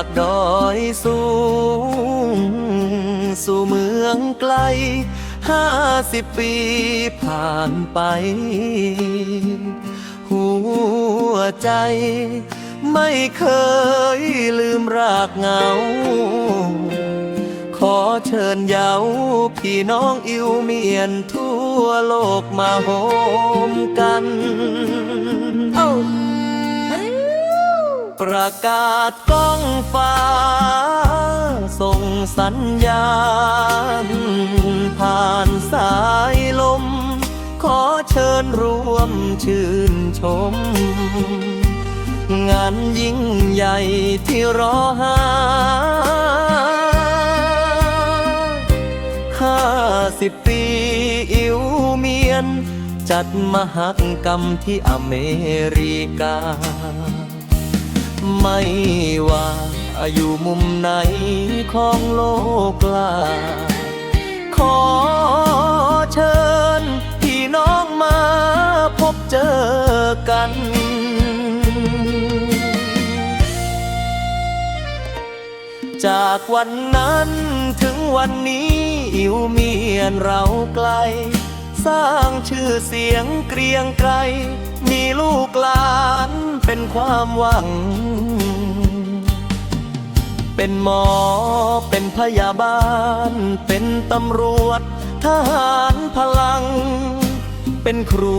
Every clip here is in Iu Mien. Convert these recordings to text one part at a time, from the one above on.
จากดอยสูงสู่เมืองไกล ห้าสิบปีผ่านไป หัวใจไม่เคยลืมรากเหง้า ขอเชิญเย้าพี่น้องอิวเมียนทั่วโลกมาโฮมกัน ประกาศก้องฟ้าส่งสัญญาณผ่านสายลม ขอเชิญร่วมชื่นชม งานยิ่งใหญ่ที่รอหา ห้าสิบปีอิวเมียน จัดมหกรรมที่อเมริกา ไม่ว่าอยู่มุมไหนของโลกลา ขอเชิญพี่น้องมาพบเจอกัน จากวันนั้นถึงวันนี้ อิวเมียนเราไกล สร้างชื่อเสียงเกรียงไกร มีลูกหลานเป็นความหวัง เป็นหมอ เป็นพยาบาล เป็นตำรวจ ทหารพลัง เป็นครู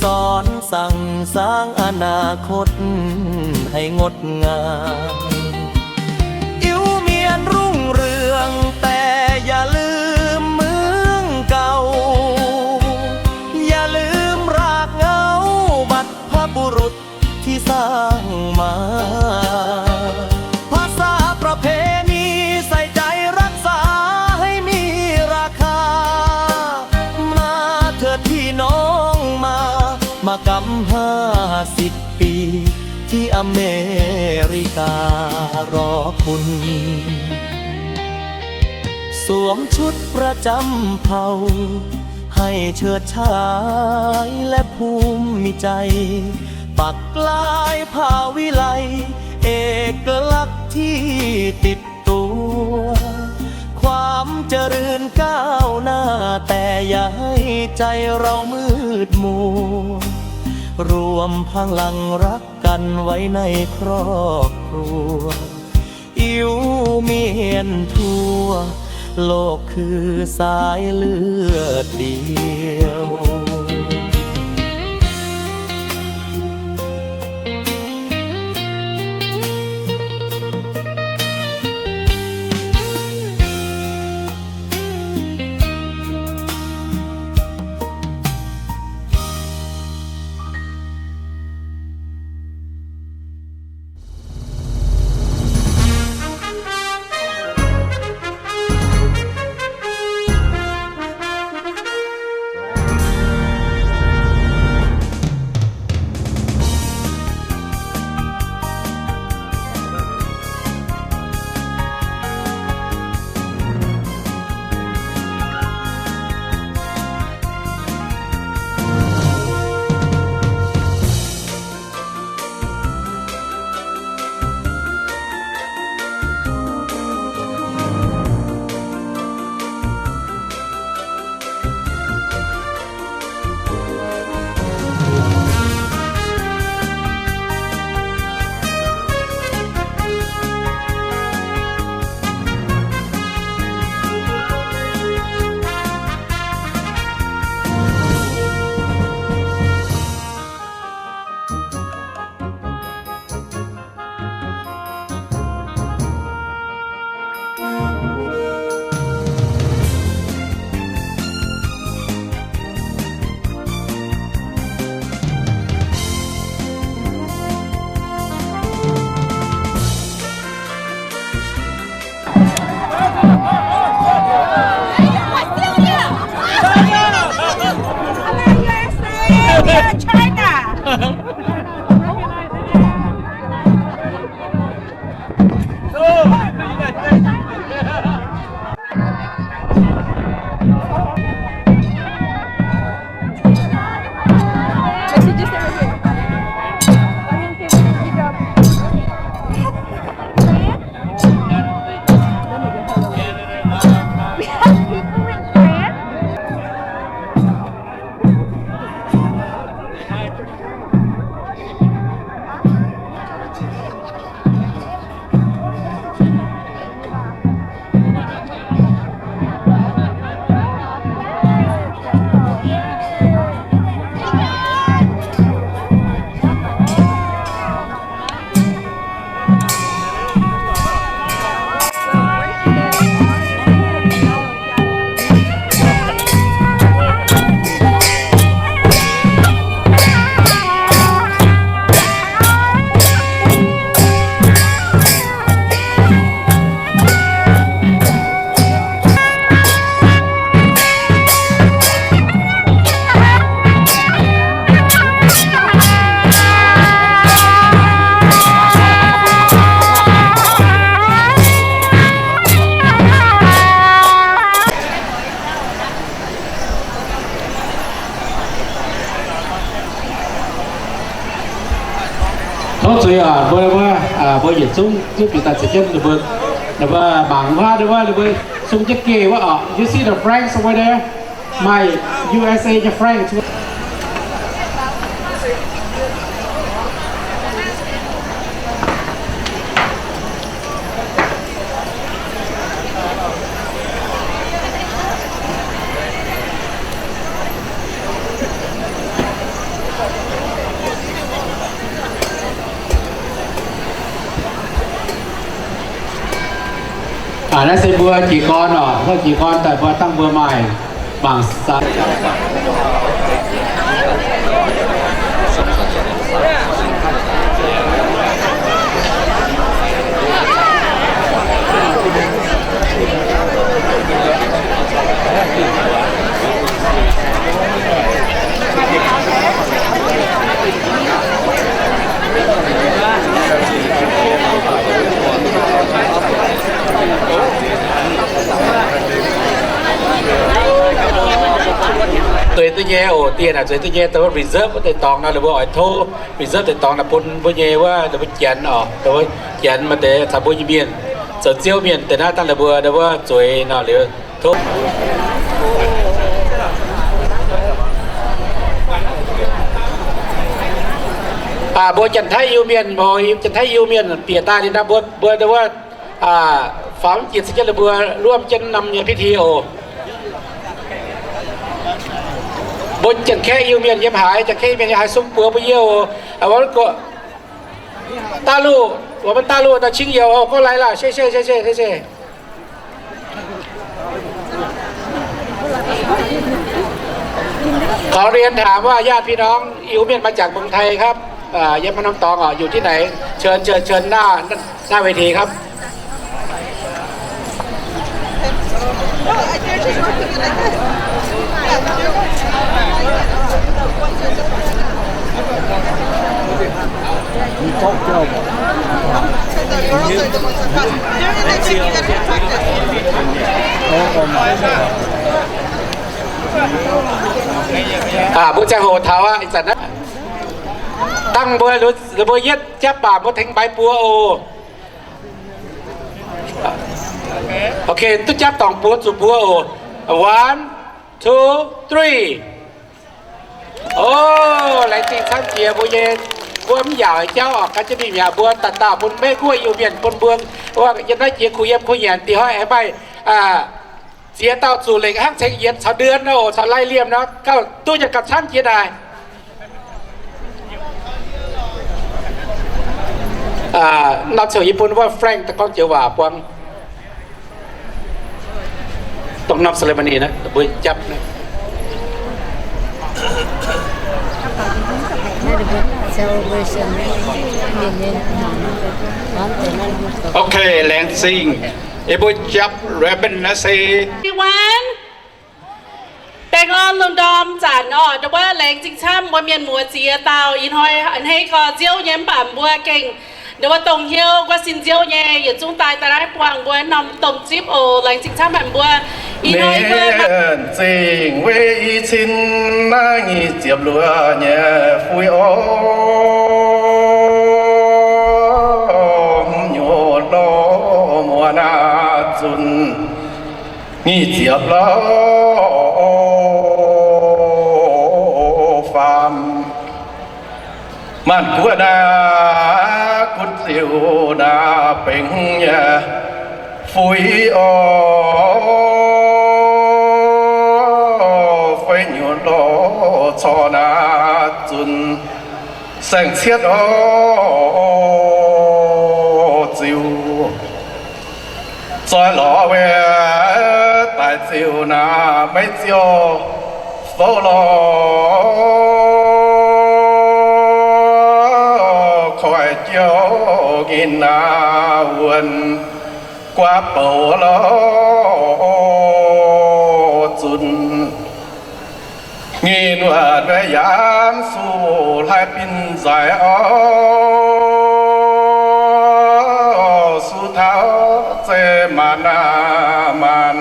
สอนสั่งสร้างอนาคตให้งดงาม อิ๋วเมียนรุ่งเรือง แต่อย่าลืมเมืองเก่า อย่าลืมรากเหง้าบรรพบุรุษ ที่สร้างมา ภาษาประเพณีใส่ใจรักษาให้มีราคา มาเถิดพี่น้องมา มากำห้าสิบปี ที่อเมริการอคุณ สวมชุดประจำเผ่า ให้เชิดชายและภูมิใจ ปักลายผ้าวิไล เอกลักษณ์ที่ติดตัว ความเจริญก้าวหน้า แต่อย่าให้ใจเรามืดมัว รวมพลังรักกันไว้ในครอบครัว อิ๋วเมียนทั่วโลกคือสายเลือดเดียว Mbuo, mbuo, mbuo yietc zungv, zungv bieqc daaih caux jienv ninh mbuo, ninh mbuo mangc wuov, ninh mbuo, ninh mbuo sung jienv geh wuov oc. You see the flags over there? My U S A nyei flags. Naaiv se mbuo jiez gorn oc, mbuo jiez gorn daaih mbuo dangh mbuo maaih mangc sax. Zueiz duqv nyei oc, dieh naaic zueiz duqv nyei, dongh wuov reserve wuov deix dorngx nor, ninh mbuo oix tov reserve deix dorngx naaic bun mbuo nyei wuov, ninh mbuo Janx oc, dongh wuov Janx maaih deix caux mbuo nyei mienh, zoux Ziouv mienh deix naaiv dangh ninh mbuo, ninh mbuo zueiz nor liuz tov. Mbuo Janx-Taiv Iu-Mienh, Janx-Taiv Iu-Mienh bieqc daaih liuz nor, mbuo, mbuo, mbuo faaux jiex caux jienv ninh mbuo luomv jienv norm nyei พิธี oc. Mbuo Janx-Kaeqv Iu-Mienh yiem haaix, Janx-Kaeqv Iu-Mienh yiem haaix, sung buoz mbuo yie oc. 大陆, 我们大陆的亲友 oc, 过来了, 谢谢, 谢谢, 谢谢. Khou ienh taam waac, ญาติพี่น้อง Iu-Mienh มาจากเมืองไทยครับ, yiem norm dorngx oc, อยู่ที่ไหน เชิญ, เชิญ, เชิญหน้า, หน้าเวทีครับ. Mbuo ziangh hoc taux aqv, ih zanc naaiv dangh mbuo, mbuo yietv japv baac mbuo tengx mbaix buoz oc. Ok, duqv japv dorngc buoz zuqc buoz oc. One, two, three. O, laengz zingh camv jiex mbuo nyei, mbuo mv yaauc jauv oc, gan jienv mingh mi'aqv. Mbuo dauh dauh bun Meiv Guoqv Iu-Mienh bun mbuo, yiem naaiv jiex kuh yiem kuh nyanc, dingc hnoi aengx maaih ziex dauh zuqc lengc hnangv ceng yienx caux nduen nor, caux lai liemh nor, gauh duqv nyanc gauh camv jiex naaic. Norm ziouc yie bun wuov Frank daaih gorngv joux waac buangv dongh norm ceremony naaiv, mbuo japv naaiv. Ok, laengz zingh. Yie mbuo japv ribbon naaiv se Baengh orn lungh ndorm zanc orqc, ndau wuov laengz zingh camv mbuo mienh muoz ziex dauh. Ih hnoi a'hneiv gorx nziouv nyei mv baac mbuo gengh ndau wuov dongh hnyouv guav sin nziouv nyei yietc zungv daaih daaih naaiv buangh mbuo norm domh zipv oc. Laengz zingh camv haic mbuo. Ih hnoi mbuo zingh weic i cin naaiv nyic ziepc luoqc nyei fui oc, hmz nyutc loh muonz naaiv zunc nyic ziepc loh faam. Maanc guoqv naaiv gunv ziouc naaiv bengx nyei fui oc, feix nyutc loh corc naaiv zunc saeng-cietv oc, ziouc zoih lorz weic daaih ziouc naaiv maiv ziouc fouv lorh, koiv jiouv nginh naaiv wuonh guaav bouc lorh zunc. Ngih nuotc mbuo yaanv suv hlaaix bin nzaic oc, suv taux zeiv maanc naaiv maanc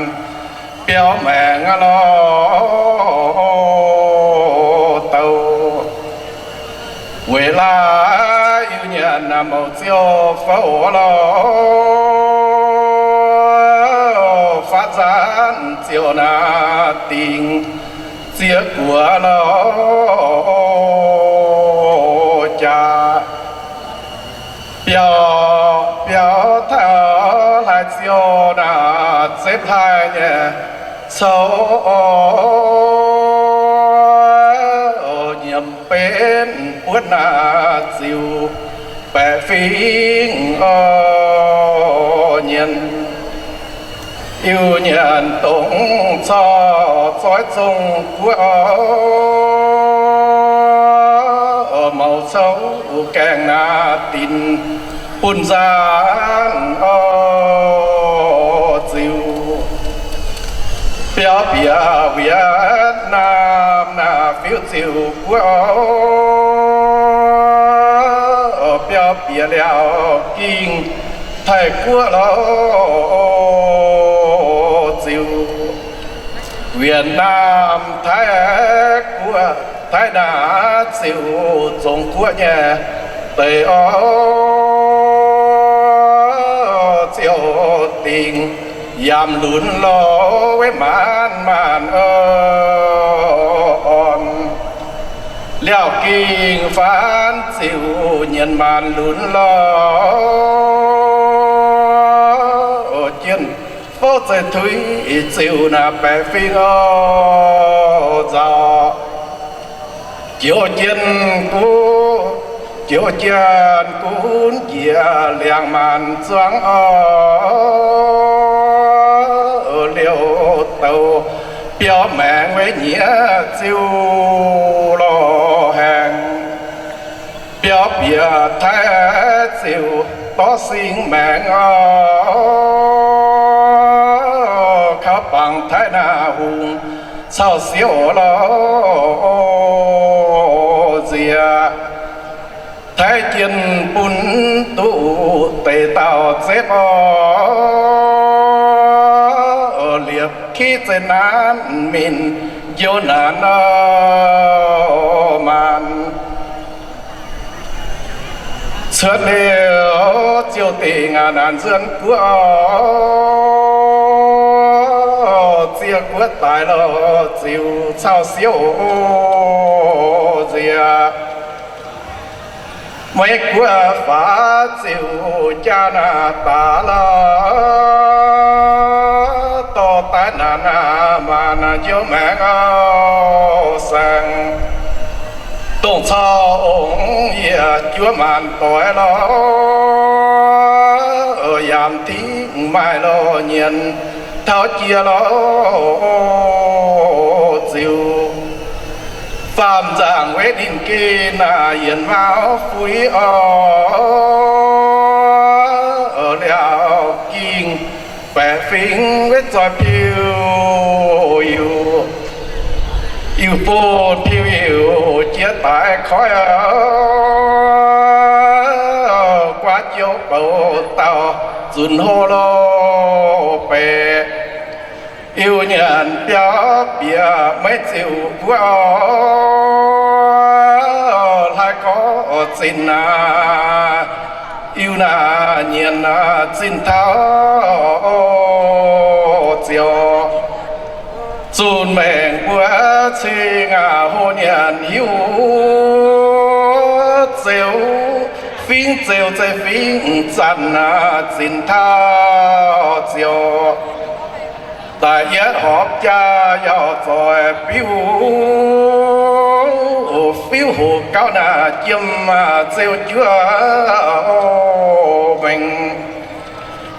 biauv maengx lorh douh. Weic laaix Iu-Mienh Mouc ziouc fouv lorh, faatv nzaanv ziouc naaic dingc ziex guoqv lorh jaax. Biauv, biauv taux hlaax ziouc naaic zepv hlaax nyei cou, nyiemc benv buonv naaic ziux baeqc fingx orv nyienx. Iu nyanc dongh corc zoix zong guoqv, mouc cou gaengh naaic dinc bun nzaanv orv ziux. Biauv bieqc Wietc Naamh naaic fiuv ziux guoqv, biauv bieqc liaauc gingh Taiv guoqv lorh ziux. Wietc Naamh Taiv guoqv, Taiv naaic ziux Zong guoqv nyei deix orv, ziouc dingc yamc lunx lorh weiv maanc maanc orn. Liaauc gingh faanv ziux nyienx maanc lunx lorh, jienh fouv zeiz tuix ziux naaic baeqc fingx orv nzauh. Joux jienh gunv, joux jienh gunv njiec liangx maanc zuangx orv, liouh douc biauv maengx weiv nyieqc ziux lorh haengx. Biauv bieqc Taiv ziux dorv sing maengx orv, kaux bangc Taiv naaic hungh cau siouv lorh nziex. Taiv jienh bun duqv deix dauh zepv orv, liepc kiv zeiv naanv mingh njoux naanc orv maanc. Cuotv liuz ziouc dingc naanc nzuonx guoqv, ziex guoqv daaih lorh ziux cau siouv nziex. Maiv guoqv faaux ziux jaa naaic daaih lorh, dorh daaih naanc maanc njoux maengx orv saeng. Dongh corc ongx yie juov maanc doix lorh, yaac mv tingx maaih lorh nyienx taux jiex lorh ziux. Faam nzaangc weiv ninh geh naaic yienx mauv fuix orv, liaauc gingh baeqc fingx weiv zoih piu-iuc, iu-bun piu-iuc jiex daaih koiv, guaav jouv bouc dauh zunc hlo lorh beic. Iu nyanc biauv bieqc maiv ziux guoqv, hlaaix gorx zinh aac, iu naaic nyienx zinh taux ziouc zunh maengc mbuo cing aac hlo nyanc hiuv zeux, fingx zeux zeiv fingx zanc aac zinh taux ziouc daaih yietv horpc jaa yaac zoih biuv, fiuv hoc gauv naaic jiem zeux juov mengh.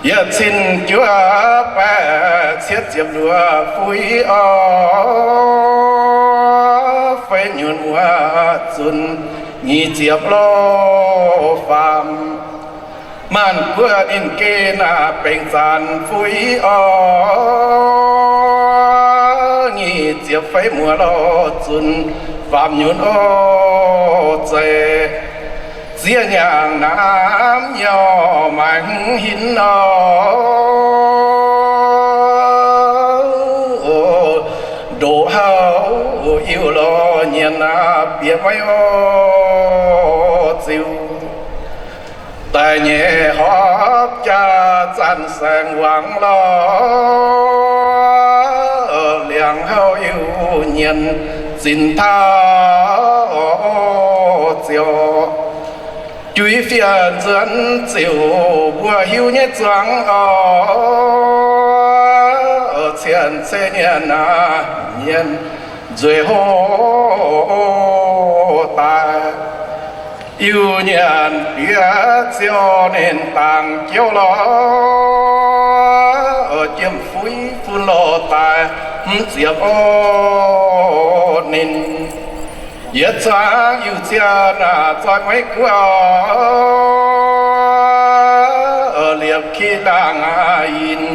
Yietc cin juov baeqv cietv ziepc luoqc fuix orv, feix nyunc wuov zunc nyic ziepc lorh faam. Maanc guoqv ninh geh naaic bengc zanc fuix orv, nyic ziepc feix muoz lorh zunc faam nyunc orv zeiz. Ziex nyaangc namv nyauh maengx hinv orv, ndoqc houv iuc lorh nyienx aac bieqc maiv orv ziux. Daaih nyei hopv jaa zanc saeng-wangc lorh, liangx houh Iu-Mienh zinx taux ziouc juix fiev nzuonx ziouc mbuo hiuv nyei zuangx oc. Cien-ceqv nyienh aac, mienh nzueic hoh daaih. Iu-Mienh bieqc ziouc ninh dangc jouv lorh, jiem fuix fun loz daaih mv ziepc oc. Ninh yietc zuangx Iu-Cien naaic zoih mueiz guoqv, liepc ki laangh yinh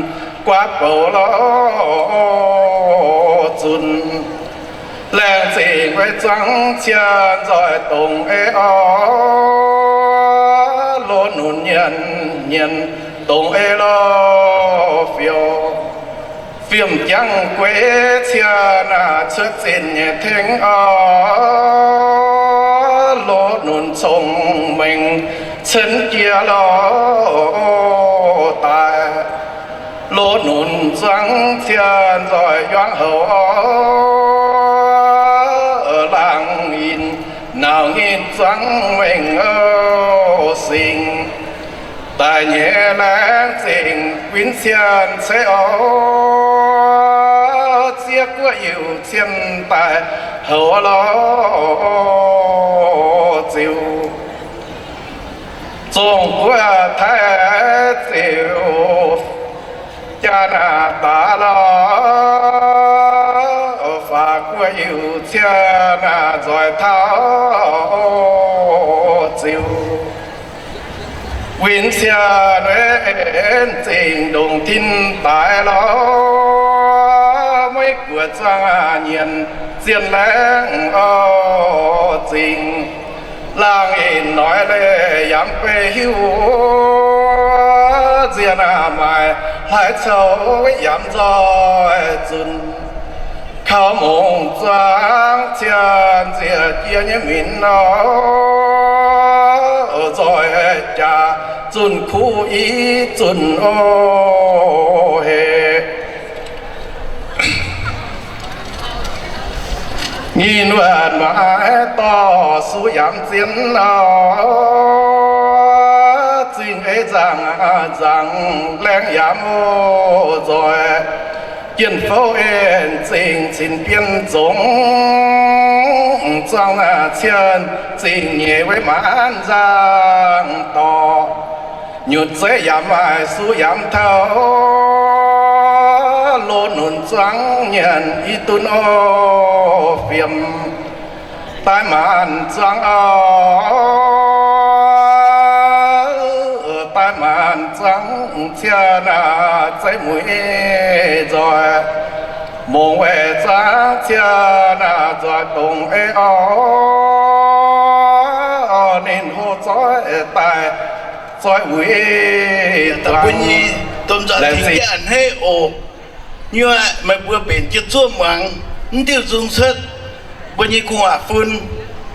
guaav bouc lorh zunc. Laengz zingh weic zuangx cien nzoih dongh ei oc, loz-nunc nyienh nyienh dongh ei lorh fioux. Fiem-jangv gueix cien naaic cuotv zinh nyei tengx oc, loz-nunc cong-mengh cenv jiex lorh daaih. Loz-nunc zuangx cien nzoih yuangx houc oc, laangh yinh nauc nyinh zuangx mengh oc singx. Daaih nyei laengz zingh win cien ceix oc, ziex guoqv Iu-Cien daaih houc lorh ziouc zongh guoqv Taiv ziouc Jaa^naa^daa lorh, faaux guoqv Iu-Cien naaic nzoih taux ziouc win cien en zingh ndongc tin daaix lorh, maiv guoqv zuangx nyienx zien laengz oc zingh. Laangh yinh noic leiz yaac mv bei hiuv, nziex naaic maaih hlaaix coux yaac mv nzoih zunc. Kaux mongc zuangx cien nziex jiex nyei minc nor, nzoih jaax zunh kuv i zunh oc hec. Nyinh wuonh maaih dorh suv yaac mv zien nor, zingh ei nzangc nzangc laengz yaac mv nzoih. Jien fouv en zingh cin-bien zongx, zuangx naaic cien zingh nyeic weic maanc nzangc dorh. Nyutc zeiv yaac maaih suv yaac mv taux, loz-nunc zuangx nyienx i dunh oc fiem. Daaih maanc zuangx oc, daaih maanc zuangx cien naaic zeiv mueiz nzoih. Mongc weic zuangx cien naaic nzoih dongh ei oc, ninh hlo zoih daaih zoih wuic. Mbuo nyei domh nzoih tengx jienv a'hneiv oc. Nyuoqc meih mbuo mbenc jienv zuov muangx, mv diuh nzung cuotv mbuo nyei gu'nguaaz-fun.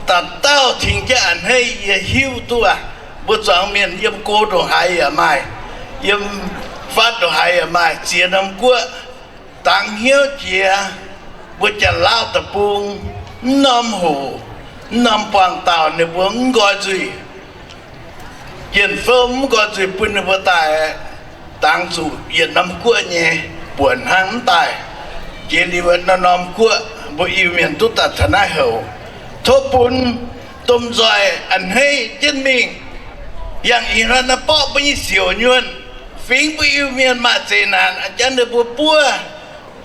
Dauh dauh tengx jienv a'hneiv yie hiuv duqv aac, mbuo zuangx mienh yiem go ndongc haaix yaac maaih, yiem fatv ndongc haaix yaac maaih, ziex norm guoqv dangx hnyouv jiex. Mbuo Janx-Lauv deic-bung mv norm hoc, mv norm buangh dauh ninh mbuo mv nqoi nzuih. Jien-fouv mv nqoi nzuih bun ninh mbuo daaih dangx zuqc yietc norm guoqv nyei buonc hnangv mv daaih. Jiex liuz norm-norm guoqv mbuo Iu-Mienh duqv daaih taux naaiv houc. Tov bun domh nzoih a'hneiv jienv mingh, yangh ih hnoi naaiv borqv mbuo nyei siouc nyuonh, fingx mbuo Iu-Mienh maaih zeqc naanc, a'jangv ninh mbuo buov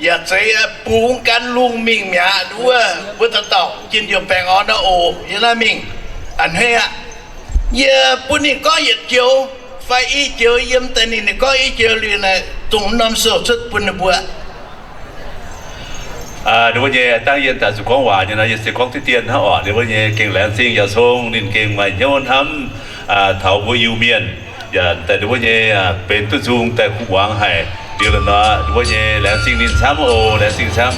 yaac zeiz bungx gan lungh mingh mi'aqv. Wuov mbuo dauh dauh jien youh baengh orn naaiv oc. Yiem naaiv mingh a'hneiv aqv. Yie bun ninh gorngv yietc joux fai i joux, yiem daaih ninh, ninh gorngv i joux liuz naaic, dongh norm sou cuotv bun ninh mbuo. Ninh mbuo nyei dangv yie daaih zuqc gorngv waac nyei nor, yie se gorngv diqv dien hnangv orqc. Ninh mbuo nyei gengh laengz zingh yaac cong ninh gengh maaih hnyouv hnamv taux mbuo Iu-Mienh, yaac daaih ninh mbuo nyei benx duqv nzung daaih kuh muangx haic. Liuz la'nor ninh mbuo nyei laengz zingh ninh camv oc. Laengz zingh camv.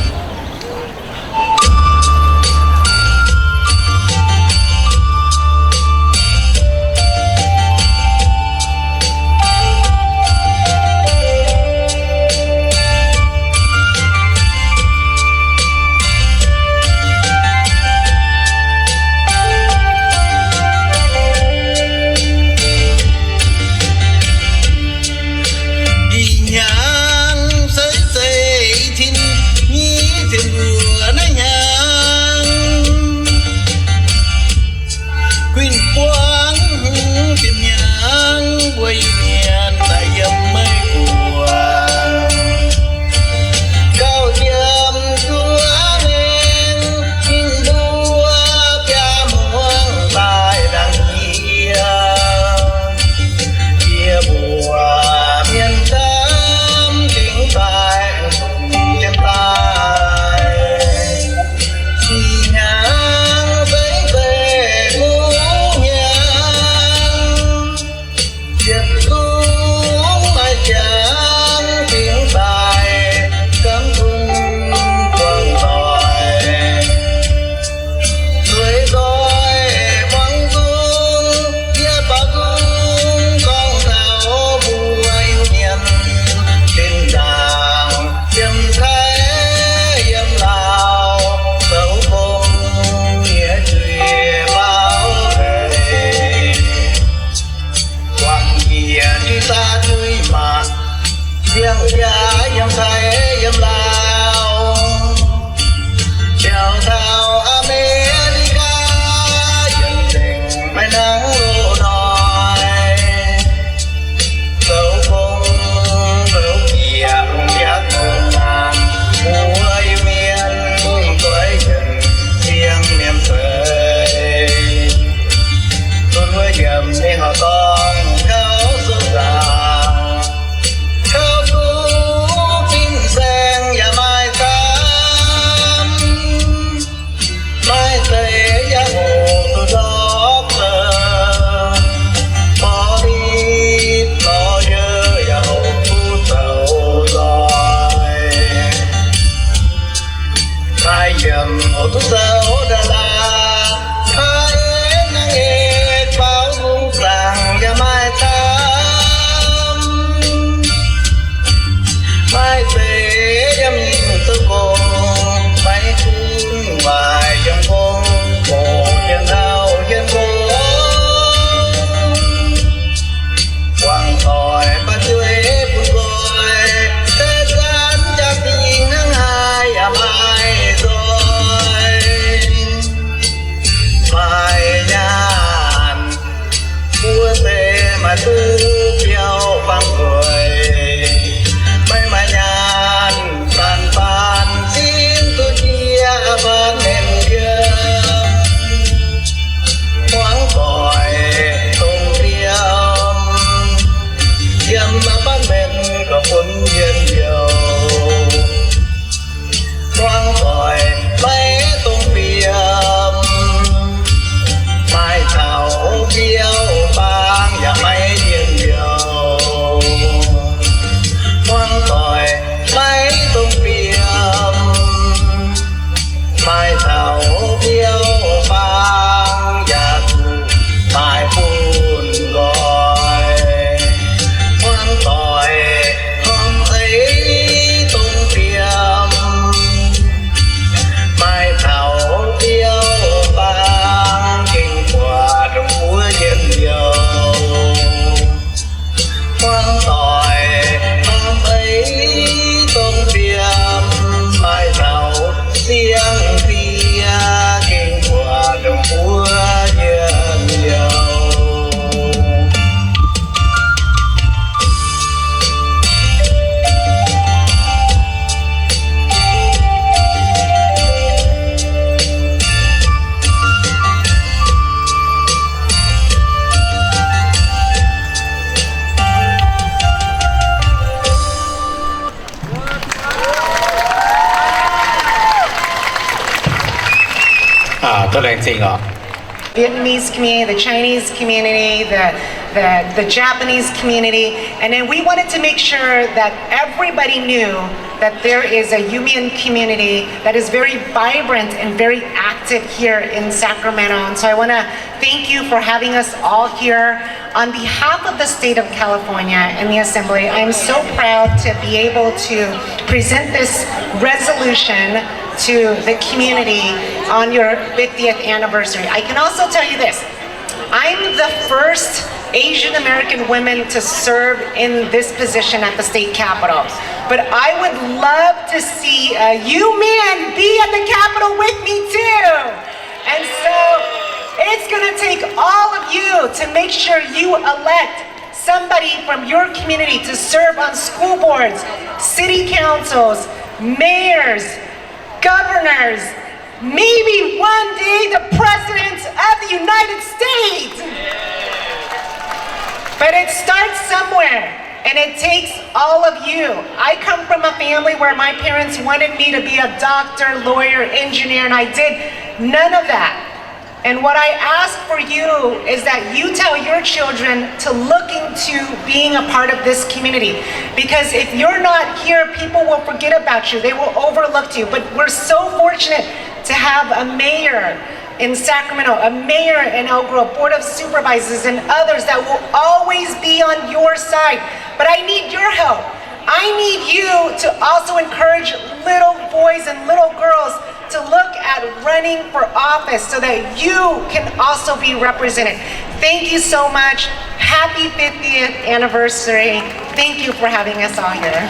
Mienh daaih yiem meih mbuo. Gauh yiem zuov mengh ninh mbuo biaa muangx daaih ndaangc yie. Yie mbuo mienh camv dingx daaih dongh jienv daaih. Ih hnyangx zengv zeiv mungv hnyangx. Yietc zungv maaih jangx dingx daaih, gamv zungv buangh doic. Zueiz nzoih muangx zungv, yie baaux nzung gorngv taux mbuo Iu-Mienh zinh ndaangc yiem Taiv yiem Laauv zoux gong, yie zuiz baaux leiz. Guangc njiec juiz zaav juiz maac, siang-jaax yiem Taiv yiem Laauv, biaux taux Aa^me^li^gaa, yietc nzengc maiv hnangv loz-hnoi. Zoux gong zoux bieqc lungh ndiev kungx, mbuo Iu-Mienh mungv doix yienc siang mienh feix. Zunh wuov yiemc ninh horpc dorngh gauh sou zaangc, gauh duqv fin-saeng yaac maaih camv. Maaih deix yaac hoqc duqv doctor, police, lawyer yaac hoqc duqv zoux nzoih. Maaih yiemc hoqc duqv zoux da'laaix, maaih นางเอก baaux nzung zaangc yaac maaih camv. Maaih deix yiem zoux gong, maiv gunv waaic yiem gong, hoqc yiem ndau yiem gong. Buangh doic baac zueiz bun nqoi, se zanc jaax-zinh hnangv haaix yaac maaih nzoih. Maaih nyaanh, mbuo se maaih duqv biauv-baang nzueic. Maiv maaih nyaanh, zanc-zanc zinh duqv jiex apartment yiem. Hmuangv doic dongh fiem, yiem apartment gauh funx njien-youh. Hmuangv doic maiv dongh fiem, maaih taux biauv-baang yaac maiv njien-youh. Hmuangv doic maiv dongh fiem, maaih taux biauv-baang yaac zuqc maaih bun nqoi. Hmuangv doic hnangv eix dongh fiem, maaih taux biauv-baang gengh buatc ndongc wuov njien-youh. Hmuangv doic hnangv eix dongh fiem, maaih taux siang-fie gengh buatc ndongc wuov njien-youh. Vietnamese community, the Chinese community, the, the, the Japanese community. And then we wanted to make sure that everybody knew that there is a Iu Mien community that is very vibrant and very active here in Sacramento. And so I want to thank you for having us all here. On behalf of the state of California and the Assembly, I am so proud to be able to present this resolution to the community on your fiftieth anniversary. I can also tell you this, I'm the first Asian American woman to serve in this position at the state capitol, but I would love to see a Iu Mien be at the capitol with me too. And so it's going to take all of you to make sure you elect somebody from your community to serve on school boards, city councils, mayors, governors, maybe one day the President of the United States. But it starts somewhere, and it takes all of you. I come from a family where my parents wanted me to be a doctor, lawyer, engineer, and I did none of that. And what I ask for you is that you tell your children to look into being a part of this community. Because if you're not here, people will forget about you. They will overlook you. But we're so fortunate to have a mayor in Sacramento, a mayor in Elk Grove, board of supervisors, and others that will always be on your side. But I need your help. I need you to also encourage little boys and little girls to look at running for office so that you can also be represented. Thank you so much. Happy fiftieth anniversary. Thank you for having us all here.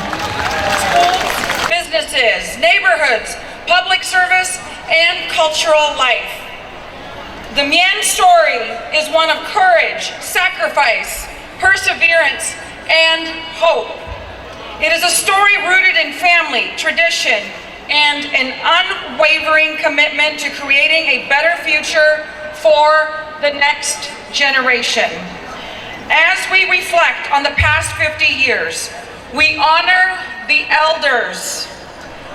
Schools, businesses, neighborhoods, public service, and cultural life. The Mien story is one of courage, sacrifice, perseverance, and hope. It is a story rooted in family, tradition, and an unwavering commitment to creating a better future for the next generation. As we reflect on the past fifty years, we honor the elders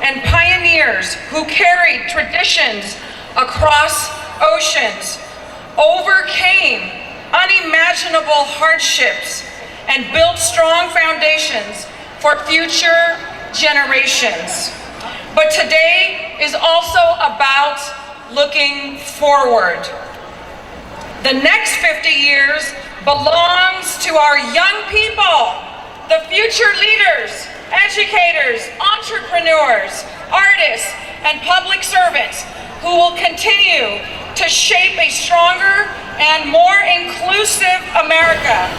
and pioneers who carried traditions across oceans, overcame unimaginable hardships, and built strong foundations for future generations. But today is also about looking forward. The next fifty years belongs to our young people, the future leaders, educators, entrepreneurs, artists, and public servants who will continue to shape a stronger and more inclusive America.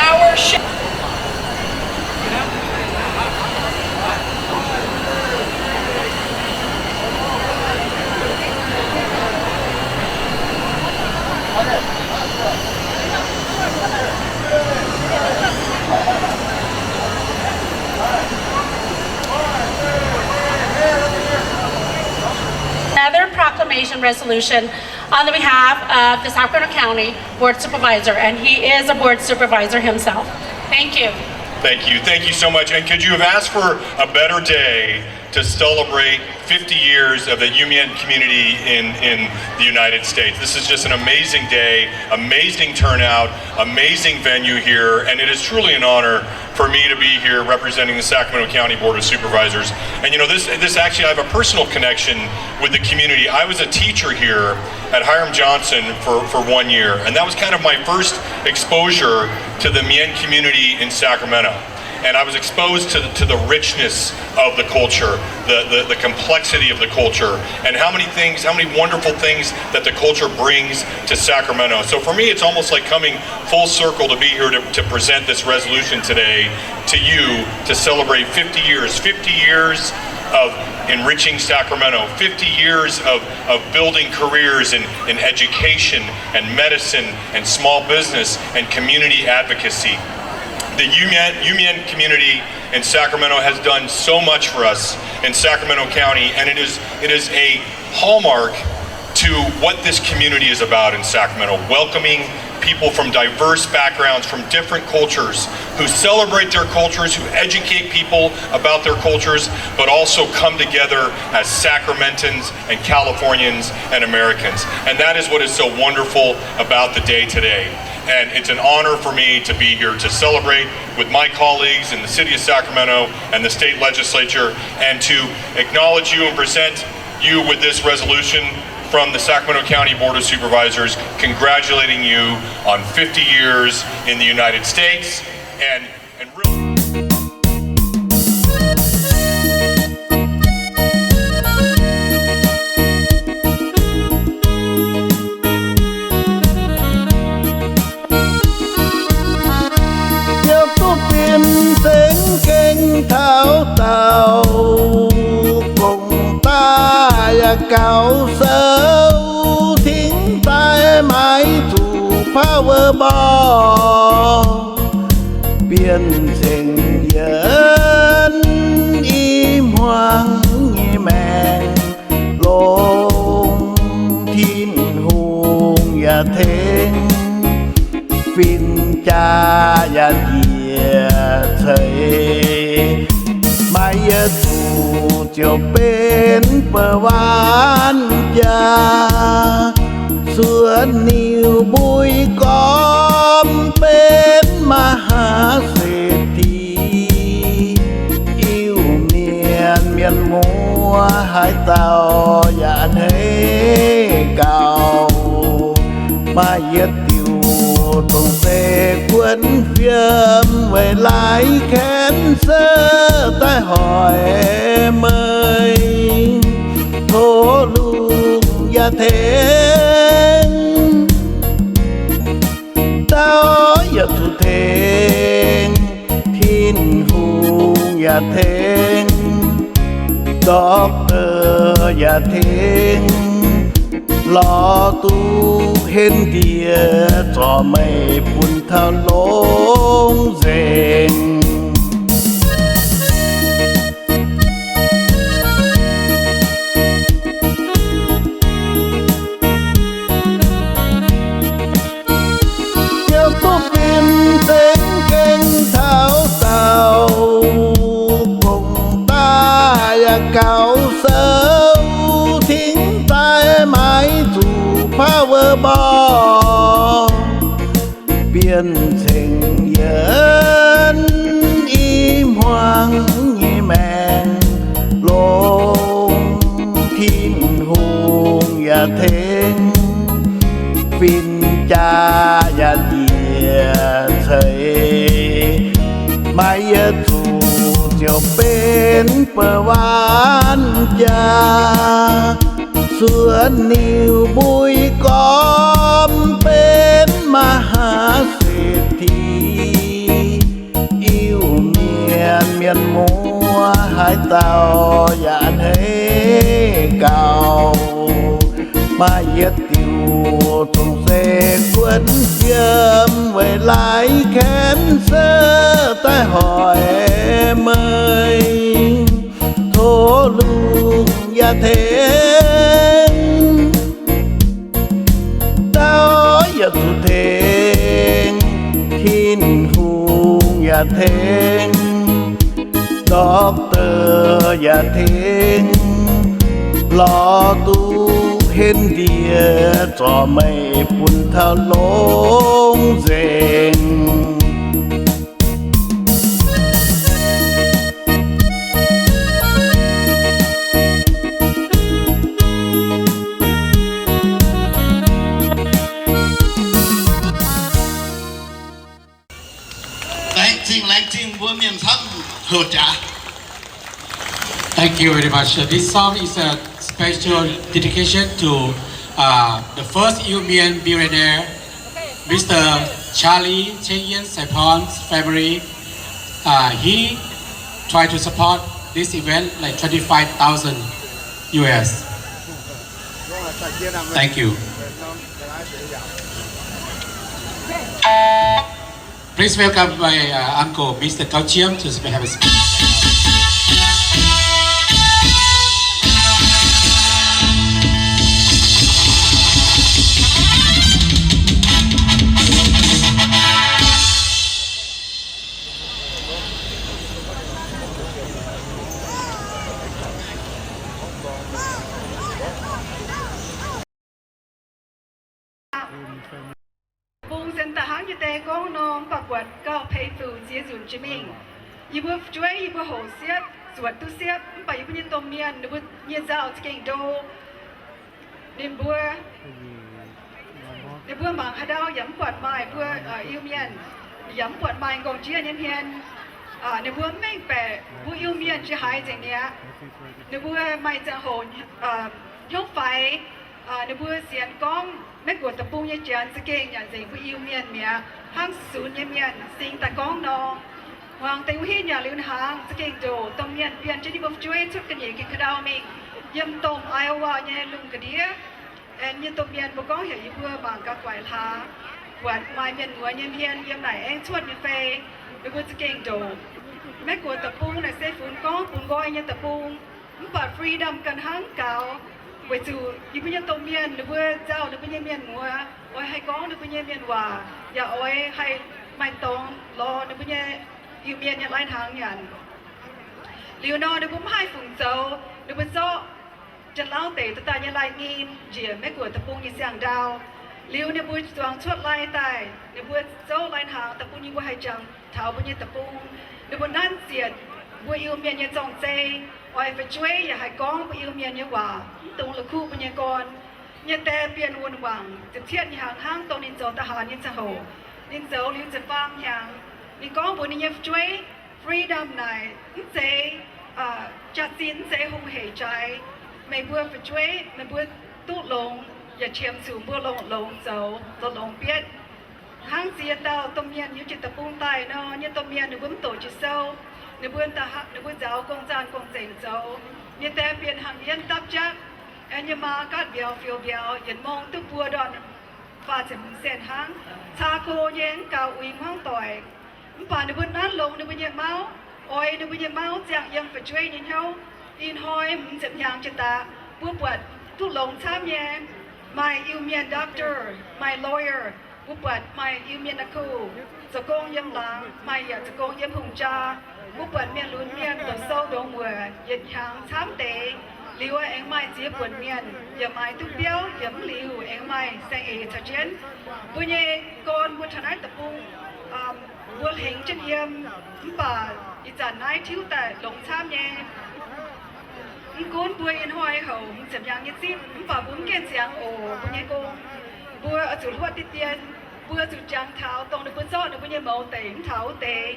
Our sh- Another proclamation resolution on the behalf of the Sacramento County Board Supervisor, and he is a board supervisor himself. Thank you. Thank you. Thank you so much. And could you have asked for a better day to celebrate fifty years of the Yimian community in, in the United States? This is just an amazing day, amazing turnout, amazing venue here, and it is truly an honor for me to be here representing the Sacramento County Board of Supervisors. And you know, this, this actually, I have a personal connection with the community. I was a teacher here at Hiram Johnson for, for one year, and that was kind of my first exposure to the Mien community in Sacramento. And I was exposed to the, to the richness of the culture, the, the, the complexity of the culture, and how many things, how many wonderful things that the culture brings to Sacramento. So for me, it's almost like coming full circle to be here to, to present this resolution today to you to celebrate fifty years, fifty years of enriching Sacramento, fifty years of, of building careers in, in education and medicine and small business and community advocacy. The Yimian, Yimian community in Sacramento has done so much for us in Sacramento County, and it is, it is a hallmark to what this community is about in Sacramento, welcoming people from diverse backgrounds, from different cultures, who celebrate their cultures, who educate people about their cultures, but also come together as Sacramentans and Californians and Americans. And that is what is so wonderful about the day today. And it's an honor for me to be here to celebrate with my colleagues in the city of Sacramento and the state legislature, and to acknowledge you and present you with this resolution from the Sacramento County Board of Supervisors, congratulating you on fifty years in the United States and, and really Yiem duqv fim seng gengh taux dauh, gong daaih yaac gaux sou, tingx daaih maaiz zuqc Powerball. ziouc benx ba'waanv jaa, suonx niuh mbui gormx benx มหาเศรษฐี. Iu-Mienh mienh muoz haaix dauh yaac a'hneiv gaux, maaih yietc diuc dongh se guonv fiem weic laaix cancer daaih hoic meih. Tov lungh yaac tengx, dauh yaac zuqc tengx, Tin-Hungh yaac tengx, doctor yaac tengx, lorz duqv henv ndie zorc meih bun taux longx nzengc. Ziouc duqv fim zengx gengh taux dauh, gong-daaih yaac gaux sou, tingx daaih maaiz zuqc Powerball, bienh ceng yienx i hmuangx nyei maengc longx. Tin-Hungh yaac tengx, fin-jaa yaac njiec ceix, maaih yietc zuqc ziouc benx ba'waanv jaa, suonx niuh mbui gormx benx มหาเศรษฐี. Iu-Mienh mienh muoz haaix dauh yaac a'hneiv gaux, maaih yietc diuc dongh se guonv fiem weic laaix cancer daaih hoic meih. Tov lungh yaac tengx, dauh yaac zuqc tengx, Tin-Hungh yaac tengx, doctor yaac tengx, lorz duqv henv ndie zorc meih bun taux longx nzengc. Laengz zingh, laengz zingh mbuo mienh camv houc jaax. Thank you very much. Uh, this song is a special dedication to, uh, the first Iu Mien billionaire, Mister Charlie Cheng Yen Saipon's family. Uh, he tried to support this event like twenty-five thousand U S. Thank you. Please welcome my, uh, uncle, Mister Gao Chiam, to have a speech. Bung sen da'hnangv nyei deix gorngv nor, mv baac buatc gauh peix zuqc ziex nzunc jiex mingh. Yie mbuo fu'jueiv, yie mbuo hoqc siepv, zuotc duqv siepv, mv baac yie mbuo nyei domh mienh, ninh mbuo nyei nzauh za'gengh ndo. Ninh mbuo, ninh mbuo mangc haaix ndau yaac mv buatc maaih mbuo, uh, Iu-Mienh, yaac mv buatc maaih nqorngv-jieqv nyei hmien. Uh, ninh mbuo mv mengh baeqc mbuo Iu-Mienh jiex haaix nzengc mi'aqv. Ninh mbuo maaih ziangh hoc, uh, hnyouv faix, uh, ninh mbuo sienx gorngv Meiv Guoqv deic-bung nyei janx za'gengh nyanc nzengc mbuo Iu-Mienh mi'aqv, hnangv sunx nyei mienh singx daaih gorngv nor. Hmuangx deix wuov hitv nyanc liuz hnaangx za'gengh ndoqc domh mienh bienh jienv ninh mbuo fu'jueiv cuotv ga'nyiec ga'ndau mingh yiem domh Iowa nyei lungh ga'ndiev. Aengx nyei domh mienh mbuo gorngv heuc yie mbuo mangc gaax guaix hlaax, buatc maaih mienh muoz nyei hmien yiem naaic aengx cuotv nyei fei. Ninh mbuo za'gengh ndoqc. Meiv Guoqv deic-bung naaic se funx gorngv bungx nqoi nyei deic-bung, mv baac freedom ganh hnangv gaux, weic zuqc yie mbuo nyei domh mienh ninh mbuo nzauh ninh mbuo nyei mienh muoz, oix haih gorngv ninh mbuo nyei mienh waac, yaac oix haih maaih dorngx lorz ninh mbuo nyei Iu-Mienh nyei lai-hnaangx nyanc. Liuz nor ninh mbuo mv haih fungc zoux, ninh mbuo zorqv janx-lauv deic duqv daaih nyei lai-nyim njiec Meiv-Guoqv deic-bung nyei siang-ndau. Liuz ninh mbuo zuangx cuotv lai daaih, ninh mbuo zouv lai-hnaangx deic-bung nyei, mbuo haih jangx taux mbuo nyei deic-bung. Ninh mbuo nanv zienc mbuo Iu-Mienh nyei zorng-zei, oix fu'jueiv yaac haih gorngv mbuo Iu-Mienh nyei waac, mv dungx la'kuqv mbuo nyei gorn. Nyei die Bienh Wuonh Wangc ziepc cietv hnyangx hnangv, dongh ninh zoux da'haaix nyei ziangh hoc, ninh zoux liuz ziepc faam hnyangx, ninh gorngv mbuox ninh nyei fu'jueiv, freedom naaic mv zeiz, jaax-zinh mv zeiz hungh heic jaaix. Meih mbuo fu'jueiv meih mbuo duqv longx, yaac qiemx zuqc mbuo longx-longx zoux, longx-longx bietv. Hnangv ziex dauh domh mienh yiem jiex deic-bung daaih nor, nyei domh mienh ninh mbuo mv doqc jiex sou, ninh mbuo, ninh mbuo nzaaux gong-zaanh gong-zengx zoux. Nyei die Bienh Hangh Yien dapv jaqv, aengx nyei maa gaatv mbiauz fioux mbiauz, yietc mong duqv buo ndorn faah ziepc hmz cent hnangv. Caa go nyei, mv gaux uix hmuangv doic. Mv baac ninh mbuo nanv longx ninh mbuo nyei mauv, oix ninh mbuo nyei mauv ziangh yiem fu'jueiv nyei hnyouv. Ih hnoi hmz ziepc hnyangx jiex daaih, mbuo buatc duqv longx camv nyei. Maaih Iu-Mienh doctor, maaih lawyer, mbuo buatc maaih Iu-Mienh naaiv kuv zoux gong yiem laangz, maaih yaac zoux gong yiem hungh jaa. Mbuo buatc mienh lunx mienh doqc sou ndongc muoc yietc hnyangx camv deix. Liuz aengx maaih ziex buonc mienh yaac maaih duqv biauv, yaac mv liuz aengx maaih saeng-eix caux jienv. Mbuo nyei gorn mbuo taux naaiv deic-bung, mbuo hlengx jienv yiem, mv baac ih zanc naaiv tiuv daaih longx camv nyei. Mv gunv mbuo ih hnoi houc hmz ziepc hnyangx nyei zipv, mv baac mbuo mv gaengh ziangx oc. Mbuo nyei gong, mbuo oix zuqc hluotv diqv dien, mbuo zuqc jangx taux dongh ninh mbuo zorqv ninh mbuo nyei mouz deic mv taux wuov deix.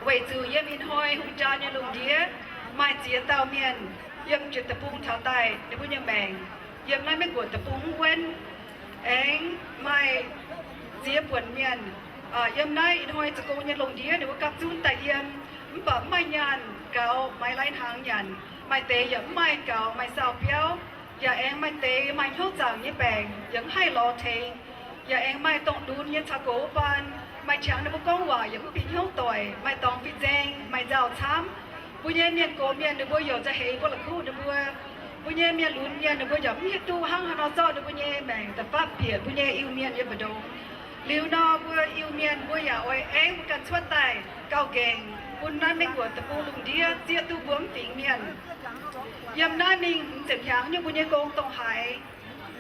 Weic zuqc yiem ih hnoi hungh jaa nyei lungh ndiev maaih ziex dauh mienh yiem jiex deic-bung taux daaih, ninh mbuo nyei maengc yiem naaiv Meiv-Guoqv deic-bung mv wuonv. Aengx maaih ziex buonc mienh yiem naaiv ih hnoi zoux gong nyei lungh ndiev ninh mbuo gapv zunv daaih yiem, mv baac mv maaih nyaanh gaux, maiv lai hnaangx nyanc. Maaih deix yaac mv maaih gaux, maaih saau biauv. Yaac aengx maaih deix maaih hnyouv zaangc nyei baengc yaac mv haih lorz tengx. Yaac aengx maaih dongh lunx nyei caux gox wuov baan, maaih qangx ninh mbuo gorngv waac yaac mv bieqc hnyouv doic, maaih dorngx fih nzengc, maaih nzauh camv. Mbuo nyei mienh gox mienh ninh mbuo youc nzauh heix mbuo la'kuqv ninh mbuo. Mbuo nyei mienh lunx mienh ninh mbuo yaac mv hiuv duqv hnangv haaix nor zorqv ninh mbuo nyei maengc da'faanh bieqc mbuo nyei Iu-Mienh nyei mbu'ndongx. Liuz nor mbuo Iu-Mienh mbuo yaac oix aengx mbuo ganh cuotv daaih gauh nqengc bun naaiv Meiv-Guoqv deic-bung lungh ndiev zieqv duqv mbuo mv fingx mienh. Yiem naaiv mingh hmz ziepc hnyangx nyei mbuo nyei gong dongh haaix,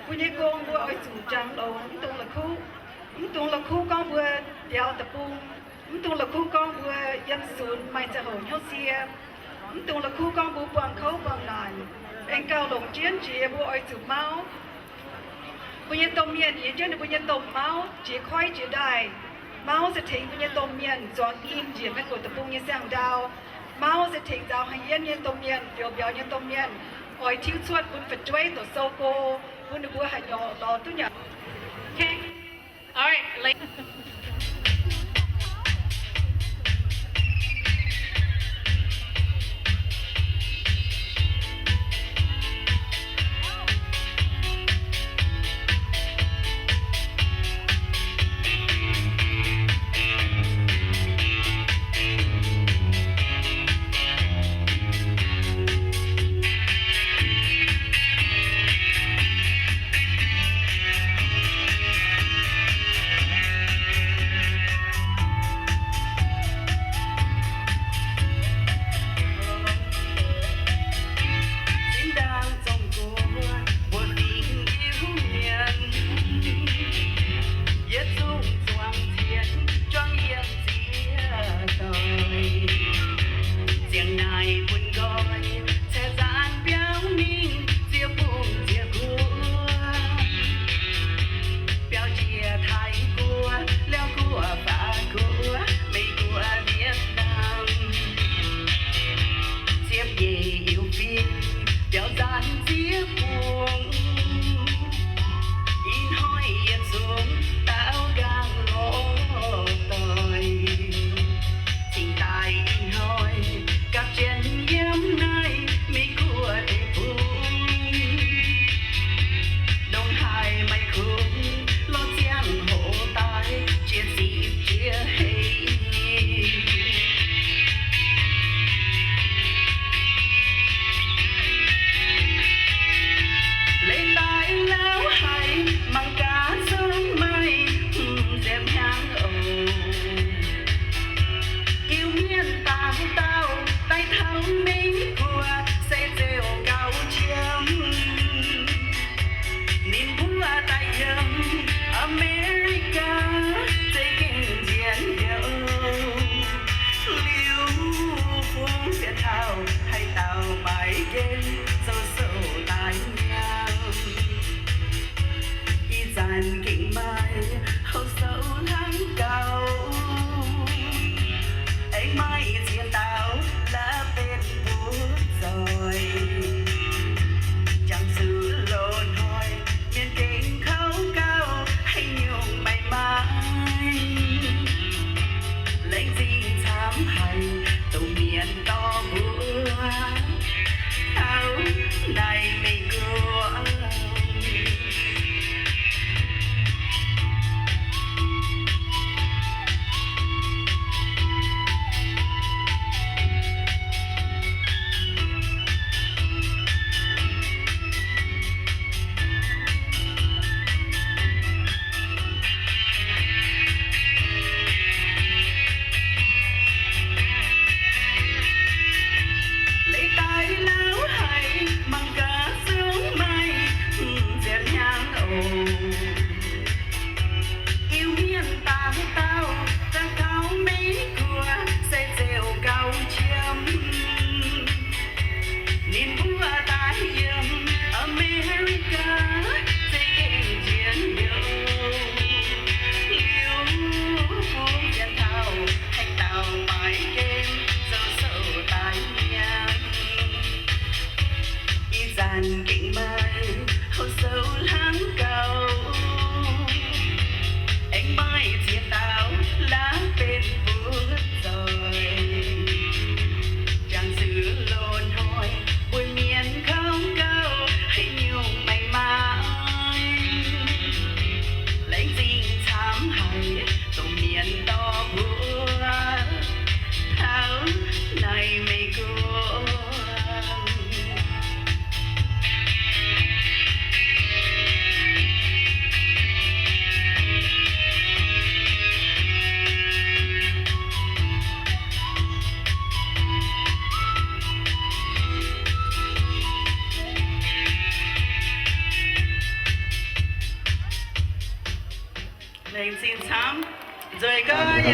mbuo nyei gong mbuo oix zuqc jangx longx, mv dungx la'kuqv. Mv dungx la'kuqv gorngv mbuo biaux deic-bung. Mv dungx la'kuqv gorngv mbuo yiem sunx maaih ziangh hoc hnyouv sie. Mv dungx la'kuqv gorngv mbuo buangh kouv buangh naanc. Aengx gauh longc jienv jiex mbuo oix zuqc mauv. Mbuo nyei domh mienh yiem jienv ninh mbuo nyei domh mauv jiex koiv jiex ndaaih. Mauv se tengx mbuo nyei domh mienh zuangx nyim njiec Meiv-Guoqv deic-bung nyei siang-ndau. Mauv se tengx nzaaux haaix yienh nyei domh mienh, fioux mbiauz nyei domh mienh, oix tiuv cuotv bun fu'jueiv doqc sou go, bun ninh mbuo haih nyorx lorz duqv nyanc.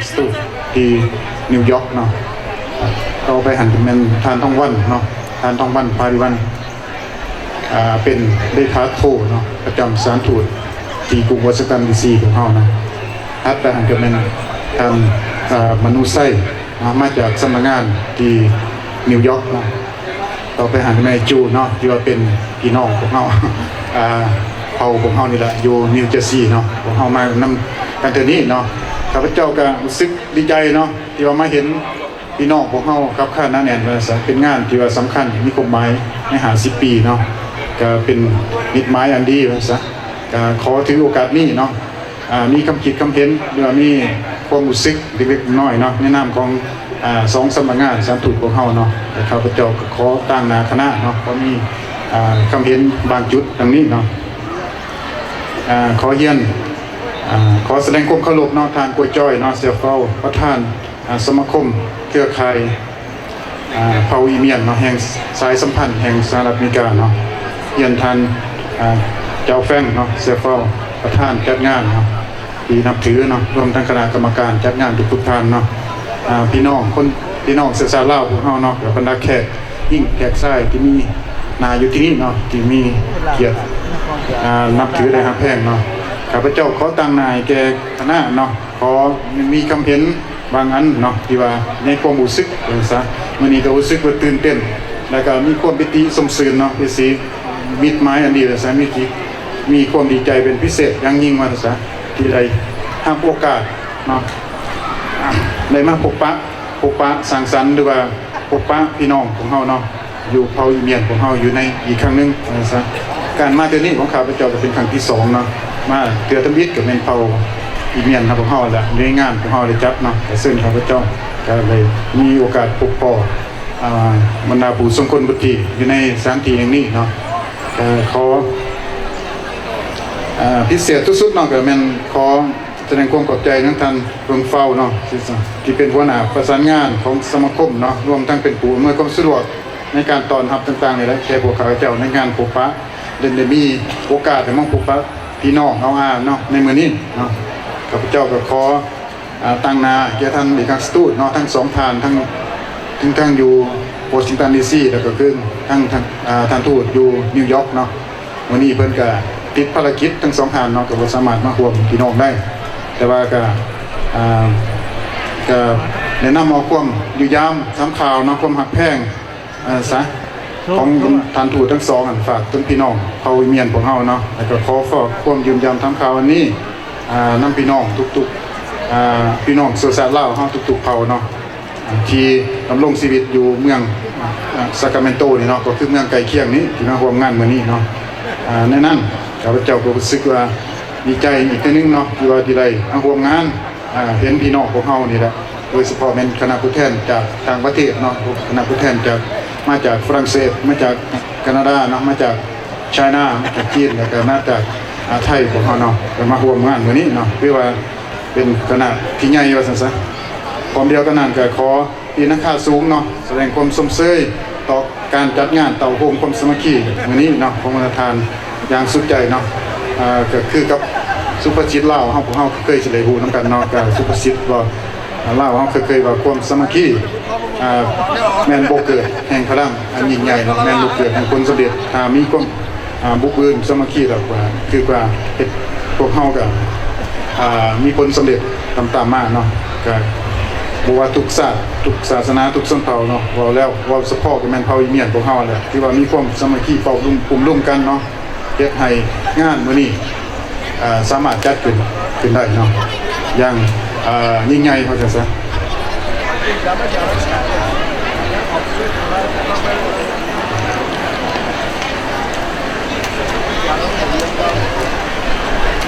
สตูด ที่นิวยอร์กเนาะ ต่อไปหันจะเป็นท่านทองวันเนาะ ท่านทองวัน พาริวัลย์ อ่า เป็นเลขาโทเนาะ ประจำสถานทูตที่กรุงวอชิงตันดีซีของเฮาเนาะ ถัดไปหันจะเป็นท่าน อ่า มนุไส้เนาะ มาจากสำนักงานที่นิวยอร์กเนาะ ต่อไปหันแม่จูเนาะ ที่ว่าเป็นพี่น้องพวกเฮา อ่า เผ่าพวกเฮานี่แหละ อยู่นิวเจอร์ซีย์เนาะ พวกเฮามานำกันเทื่อนี้เนาะ ข้าพเจ้าก็รู้สึกดีใจเนาะ ที่ว่ามาเห็นพี่น้องพวกเฮาคับค้าหนาแน่นว่าซะ เป็นงานที่ว่าสำคัญ มีความหมายในห้าสิบปีเนาะ ก็เป็นมิตรหมายอันดีว่าซะ ก็ขอถือโอกาสนี้เนาะ อ่า มีคำคิดคำเห็น หรือว่ามีความรู้สึกเล็กๆน้อยๆเนาะ ในนามของ อ่า สองสำนักงานสถานทูตพวกเฮาเนาะ แต่ข้าพเจ้าก็ขอตางหน้าคณะเนาะ ขอมี อ่า คำเห็นบางจุดดังนี้เนาะ อ่า ขอเฮียน อ่า ขอแสดงความเคารพเนาะ ท่านกัวจ้อยเนาะ เสี่ยวเฝ้า ประธาน อ่า สมาคมเครือข่าย อ่า เผ่าอีเมียนเนาะ แห่งสายสัมพันธ์แห่งสหรัฐอเมริกาเนาะ เฮียนท่าน อ่า เจ้าแฟรงค์เนาะ เสี่ยวเฝ้า ประธานจัดงานเนาะ ที่นับถือเนาะ รวมทั้งคณะกรรมการจัดงานทุกๆท่านเนาะ อ่า พี่น้องคน พี่น้องเชื้อชาติลาวพวกเฮาเนาะ และบรรดาแขกหญิงแขกชายที่มีหน้าอยู่ที่นี่เนาะ ที่มีเกียรติ อ่า นับถือและฮักแพงเนาะ ข้าพเจ้าขอตางหน้าแก่คณะเนาะ ขอมีคำเห็นบางอันเนาะ ที่ว่าในความรู้สึกว่าซะ มื้อนี้ก็รู้สึกว่าตื่นเต้น แล้วก็มีความปีติสมชื่นเนาะ เป็นสิ่งมิตรหมายอันดีว่าซะ มีที่ มีความดีใจเป็นพิเศษอย่างยิ่งว่าซะ ที่ได้รับโอกาสเนาะ ได้มาพบปะ พบปะสังสรรค์ หรือว่าพบปะพี่น้องของเฮาเนาะ อยู่เผ่าอีเมียนของเฮาอยู่ในอีกครั้งหนึ่งว่าซะ การมาเทื่อนี้ของข้าพเจ้าก็เป็นครั้งที่สองเนาะ มาเทื่อทำอิฐก็เป็นเผ่าอีเมียนนะของเฮาแหละ ในงานของเฮาได้จัดเนาะ ก็ซึ่งข้าพเจ้าก็เลยมีโอกาสพบพ้อ อ่า บรรดาผู้ทรงคุณวุฒิอยู่ในสถานที่แห่งนี้เนาะ ก็ขอ อ่า พิเศษสุดๆเนาะ ก็แม่นขอแสดงความขอบใจทั้งท่านเฟืองเฝ้าเนาะ ที่เป็นหัวหน้าประสานงานของสมาคมเนาะ รวมทั้งเป็นผู้อำนวยความสะดวกในการต้อนรับต่างๆนี่แหละ แก่พวกข้าพเจ้าในงานพบปะ ได้ ได้มีโอกาสได้มาพบปะพี่น้องเฮาอาเนาะ ในมื้อนี้เนาะ ข้าพเจ้าก็ขอ อ่า ตางหน้าแก่ท่านเอกอัครราชทูตเนาะ ทั้งสองท่าน ทั้ง ทั้ง ทั้งอยู่วอชิงตันดีซี แล้วก็คือทั้ง ทั้ง อ่า ท่านทูตอยู่นิวยอร์กเนาะ มื้อนี้เพิ่นก็ติดภารกิจทั้งสองท่านเนาะ ก็บ่สามารถมาร่วมพี่น้องได้ แต่ว่าก็ อ่า ก็แนะนำเอาความเยี่ยมยามถามข่าวเนาะ ความฮักแพง เอ่อ ซะ ของท่านทูตทั้งสองอันฝากถึงพี่น้องเผ่าอีเมียนพวกเฮาเนาะ แล้วก็ขอฝากความเยี่ยมยามถามข่าวอันนี้ อ่า นำพี่น้องทุกๆ อ่า พี่น้องเชื้อชาติลาวเฮาทุกๆเผ่าเนาะ อ่า ที่ดำรงชีวิตอยู่เมือง อ่า ซาคราเมนโตนี่เนาะ ก็คือเมืองใกล้เคียงนี้ ที่มาร่วมงานมื้อนี้เนาะ อ่า ในนั้นข้าพเจ้าก็รู้สึกว่าดีใจอีกเทื่อนึงเนาะ ที่ว่าที่ได้มาร่วมงาน อ่า เห็นพี่น้องพวกเฮานี่แหละ โดยเฉพาะแม่นคณะผู้แทนจากต่างประเทศเนาะ คณะผู้แทนจาก มาจากฝรั่งเศส มาจากแคนาดาเนาะ มาจากไชน่า มาจากจีน แล้วก็มาจาก อ่า ไทยพวกเฮาเนาะ ก็มาร่วมงานมื้อนี้เนาะ คือว่าเป็นคณะที่ใหญ่ว่าซั่นซะ พร้อมเดียวกันนั้นก็ขอตีนราคาสูงเนาะ แสดงความชมเชยต่อการจัดงานเต้าโฮมความสามัคคีมื้อนี้เนาะ ของบรรดาท่าน อย่างสุดใจเนาะ อ่า ก็คือกับสุภาษิตลาวเฮา พวกเฮาเคยสิได้ฮู้นำกันเนาะ ก็สุภาษิตว่า อ่า ลาวเฮาเคย เคยว่าความสามัคคี อ่า แม่นบ่อเกิดแห่งพลังอันยิ่งใหญ่เนาะ แม่นบ่อเกิดแห่งผลสำเร็จ ถ้ามีความ อ่า บุกบืนสามัคคีแล้วก็คือว่าเฮ็ดพวกเฮาก็ อ่า มีผลสำเร็จตามๆมาเนาะ ก็บ่ว่าทุกชาติ ทุกศาสนา ทุกชนเผ่าเนาะ เว้าแล้ว เว้าเฉพาะก็แม่นเผ่าอีเมียนพวกเฮาแหละ ที่ว่ามีความสามัคคีเป่าลุ่ม กลุ่มลุ่มกันเนาะ เฮ็ดให้งานมื้อนี้ เอ่อ สามารถจัดขึ้น ขึ้นได้เนาะ อย่าง เอ่อ ยิ่งใหญ่ว่าซั่นซะ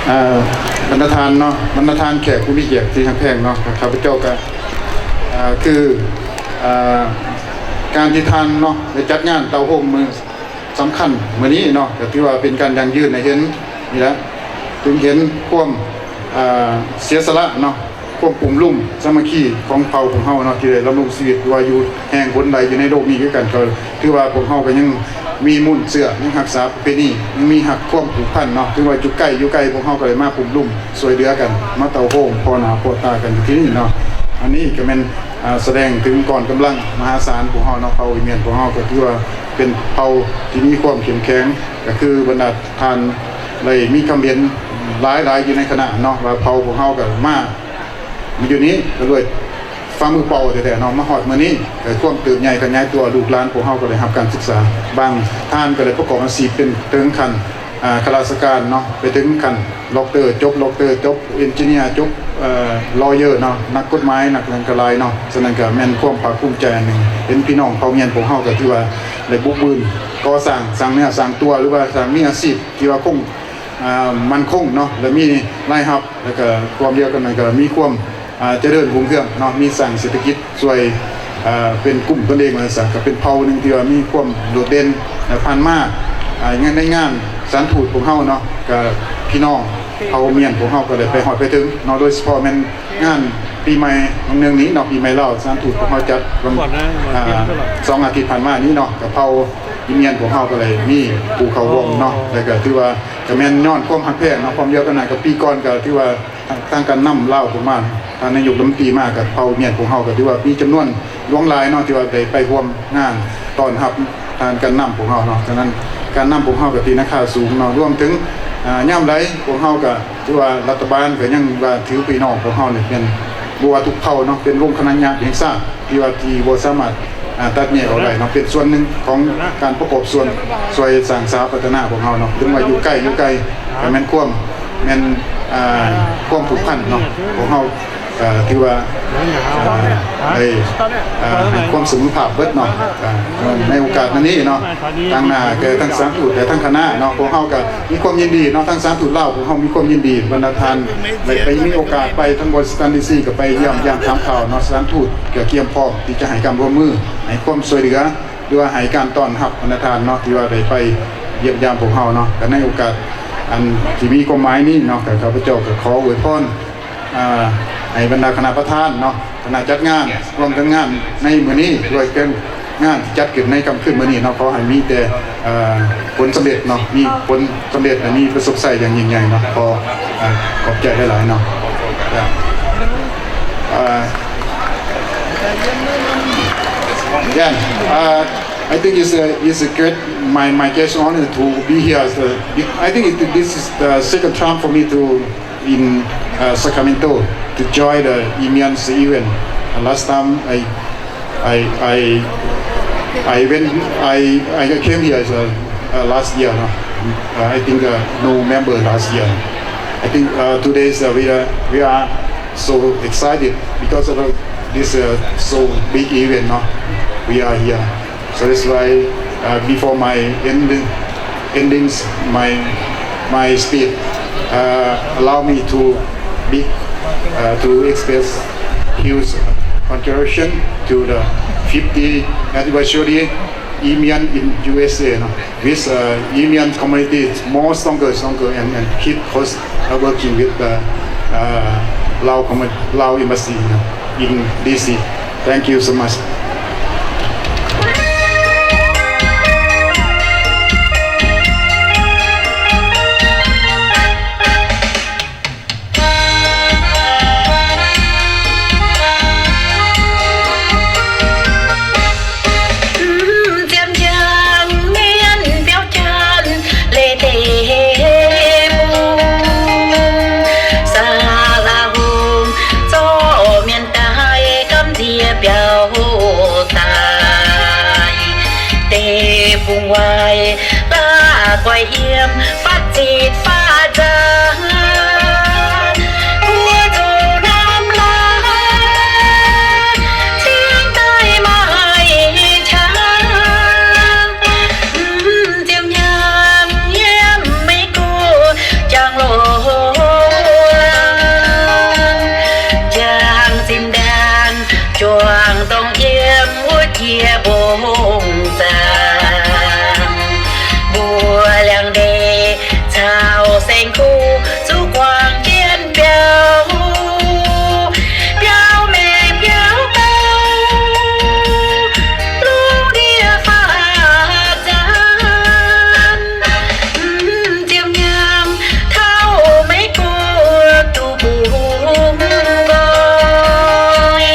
เอ่อ บรรดาท่านเนาะ บรรดาท่านแขกผู้มีเกียรติที่ฮักแพงเนาะ ข้าพเจ้าก็ เอ่อ คือ เอ่อ การที่ท่านเนาะ ได้จัดงานเต้าโฮมมื้อ สำคัญมื้อนี้เนาะ ก็ถือว่าเป็นการยั่งยืนให้เห็นนี่แหละ ถึงเห็นความ อ่า เสียสละเนาะ ความกลุ่มลุ่มสามัคคีของเผ่าของเฮาเนาะ ที่ได้ดำรงชีวิตว่าอยู่แห่งหนใดอยู่ในโลกนี้คือกัน ก็ถือว่าพวกเฮาก็ยังมีมูลเชื้อ ยังรักษาประเพณี ยังมีฮักความผูกพันเนาะ ถึงว่าอยู่ใกล้อยู่ไกล พวกเฮาก็ได้มากลุ่มลุ่มช่วยเหลือกัน มาเต้าโฮมพ้อหน้าพ้อตากันอยู่ที่นี่เนาะ อันนี้ก็แม่น แสดงถึงกองกำลังมหาศาล พวกเฮาเนาะ เผ่าอินเดียน พวกเฮาก็ถือว่าเป็นเผ่าที่มีความเข้มแข็ง ก็คือบรรดาท่านได้มีความเห็นหลายๆ อยู่ในคณะเนาะ ว่าเผ่าพวกเฮาก็มา มาอยู่นี้ก็ด้วยฝ่ามือเปล่าแท้ๆ เนาะ มาฮอดมื้อนี้ ก็ความเติบใหญ่ขยายตัว ลูกหลานพวกเฮาก็ได้รับการศึกษา บางท่านก็ได้ประกอบอาชีพเป็นถึงขั้น อ่า ข้าราชการเนาะ ไปถึงขั้นด็อกเตอร์ จบด็อกเตอร์ จบเอนจิเนียร์ จบ เอ่อ ลอเยอร์ เนาะ นักกฎหมาย นักหยังก็หลายเนาะ ฉะนั้นก็แม่นความภาคภูมิใจอันหนึ่ง เห็นพี่น้องเผ่าเมียนพวกเฮาก็ถือว่าได้บุกบืนก่อสร้าง สร้างเนื้อสร้างตัว หรือว่าสร้างมีอาชีพที่ว่าคง อ่า มั่นคงเนาะ และมีรายรับ แล้วก็พร้อมเดียวกันนั้นก็มีความ อ่า เจริญรุ่งเรืองเนาะ มีสร้างเศรษฐกิจช่วย อ่า เป็นกลุ่มตนเองว่าซั่น ก็เป็นเผ่าหนึ่งที่ว่ามีความโดดเด่น และผ่านมา อ่า ในงานสถานทูตพวกเฮาเนาะ ก็พี่น้องเผ่าเมียนพวกเฮาก็ได้ไปฮอดไปถึงเนาะ โดยเฉพาะแม่นงานปีใหม่ของเดือนนี้เนาะ ปีใหม่ลาว สถานทูตพวกเฮาจัดวัน อ่า สองอาทิตย์ผ่านมานี้เนาะ ก็เผ่าอินเดียนพวกเฮาก็ได้มีผู้เข้าร่วมเนาะ แล้วก็ถือว่าก็แม่นย้อนความฮักแพงเนาะ พร้อมเดียวกันนั้นก็ปีก่อนก็ถือว่า ทาง ทางการนำลาวเพิ่นมา ท่านนายกรัฐมนตรีมา กับเผ่าเมียนพวกเฮาก็ถือว่ามีจำนวนหลวงหลายเนาะ ที่ว่าได้ไปร่วมงานต้อนรับทางการนำพวกเฮาเนาะ ฉะนั้นการนำพวกเฮาก็ตีราคาสูงเนาะ รวมถึง อ่า ยามใดพวกเฮาก็ถือว่ารัฐบาลก็ยังว่าถือพี่น้องพวกเฮานี่เป็น บ่ว่าทุกเผ่าเนาะ เป็นวงคณะญาติแห่งชาติ ที่ว่าที่บ่สามารถ อ่า ตัดแยกออกได้เนาะ เป็นส่วนหนึ่งของการประกอบส่วนช่วยสร้างสาพัฒนาพวกเฮาเนาะ ถึงว่าอยู่ใกล้อยู่ไกล ก็แม่นความ แม่น อ่า ความผูกพันเนาะ ของเฮา ก็ถือว่า อ่า ได้ อ่า ให้ความเสมอภาคเบิดเนาะ อ่า ในโอกาสอันนี้เนาะ ตางหน้าแก่ทั้งสถานทูตและทั้งคณะเนาะ พวกเฮาก็มีความยินดีเนาะ ทั้งสถานทูตลาว พวกเฮามีความยินดี บรรดาท่านได้ไปมีโอกาสไปทั้งวอชิงตันดีซี ก็ไปเยี่ยมยามถามข่าวเนาะ สถานทูตก็เตรียมพร้อมที่จะให้การร่วมมือ ให้ความช่วยเหลือ หรือว่าให้การต้อนรับบรรดาท่านเนาะ ที่ว่าได้ไปเยี่ยมยามพวกเฮาเนาะ ก็ในโอกาสอันที่มีความหมายนี้เนาะ ก็ข้าพเจ้าก็ขออวยพร อ่า ให้บรรดาคณะประธานเนาะ คณะจัดงาน รวมทั้งงานในมื้อนี้ด้วย เป็นงานที่จัดขึ้นในค่ำคืนมื้อนี้เนาะ ขอให้มีแต่ เอ่อ ผลสำเร็จเนาะ มีผลสำเร็จและมีประสบชัยอย่างยิ่งใหญ่เนาะ ขอ อ่า ขอบใจหลายๆ เนาะ อ่า อ่า Yeah, uh, I think it's a, it's a great, my, my guest honor to be here. As a, I think it, this is the second time for me to in, uh, Sacramento to join the Immyans event. Uh, last time I, I, I, I went, I, I came here as a, uh, last year, no? Uh, I think, uh, November last year. I think, uh, today is, uh, we are, we are so excited because of, uh, this, uh, so big event, no? We are here. So that's why, uh, before my ending, endings, my, my speech, uh, allow me to be, uh, to express huge congratulation to the fifty anniversary Immyan in U S A, no? With, uh, Immyan community more stronger, stronger, and, and keep close, uh, working with the, uh, Lao commu-, Lao embassy, no? In D C. Thank you so much. เตรียมยามเฒ่าไม่กลัวตูบงกอย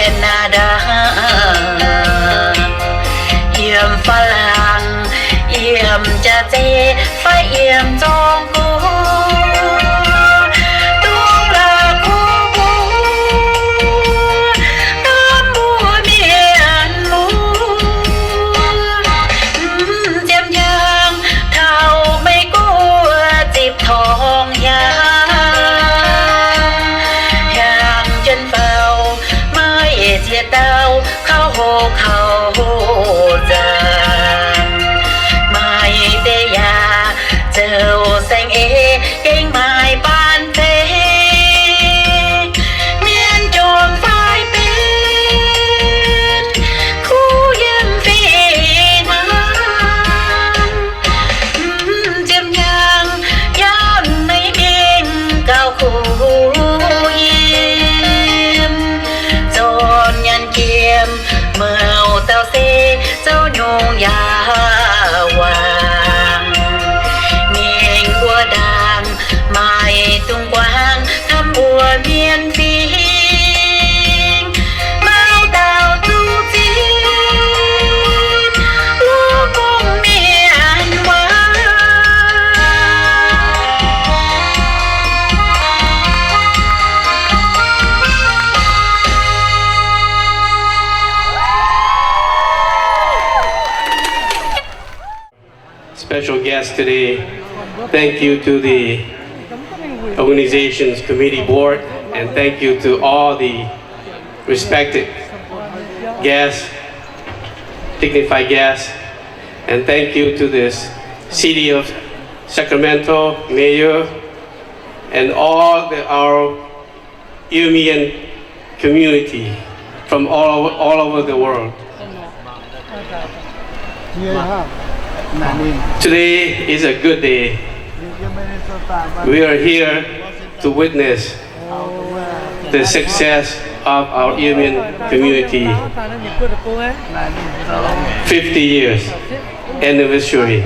Canada, yiem Faa^laang, yiem jaax zeiv fai yiem zorng-guv, dongh la'kuqv mbuo, dongh mbuo mienh muoz, mv ziepc hnyangx taux Meiv Guoqv zipv torngv hiaang, hiaang jienv faaux maiv ziex dauh, kaux hoqc kaux nzangc. Maaih deix yaac zoux saeng-eix gengh maaih baanh zeiv, mienh jorm fai benx kuv yiem fih hnangv. Mv ziepc hnyangx yaac maiv gengh gauh kuv yiem, zorn nyanc jiem mouc dauh se zoux nyungc yaac wangc. Ngaengc wuov ndaangc maaih dungz guangc hnamv mbuo mienh fingx, mauv dauh duqv zipv wuov gorngv mienh waac. Special guest today. Thank you to the organization's committee board, and thank you to all the respected guests, dignified guests, and thank you to this city of Sacramento mayor and all the, our Iu Mien community from all, all over the world. Today is a good day. We are here to witness the success of our Iu Mien community fifty years anniversary.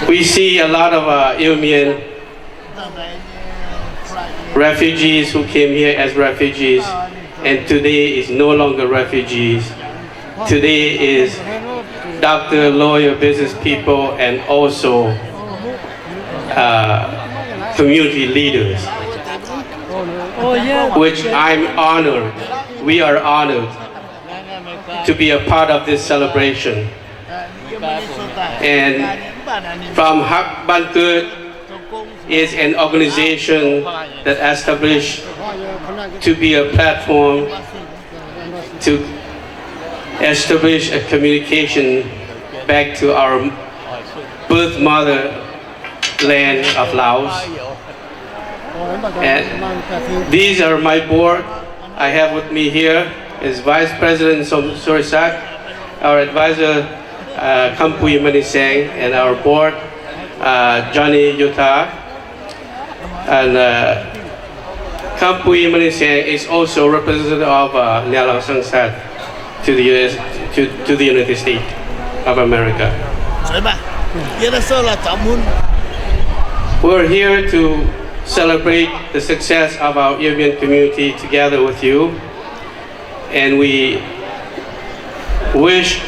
We see a lot of, uh, Iu Mien refugees who came here as refugees and today is no longer refugees. Today is doctor, lawyer, business people, and also, uh, community leaders, which I'm honored, we are honored to be a part of this celebration. And from Hak Ban Kut is an organization that established to be a platform to establish a communication back to our birth mother land of Laos. And these are my board. I have with me here is Vice President Som Sorisak, our advisor, uh, Kampui Manisang, and our board, uh, Johnny Yota. And, uh, Kampui Manisang is also representative of, uh, Nialang Sangsat to the U S, to, to the United States of America. We're here to celebrate the success of our Iu Mien community together with you, and we wish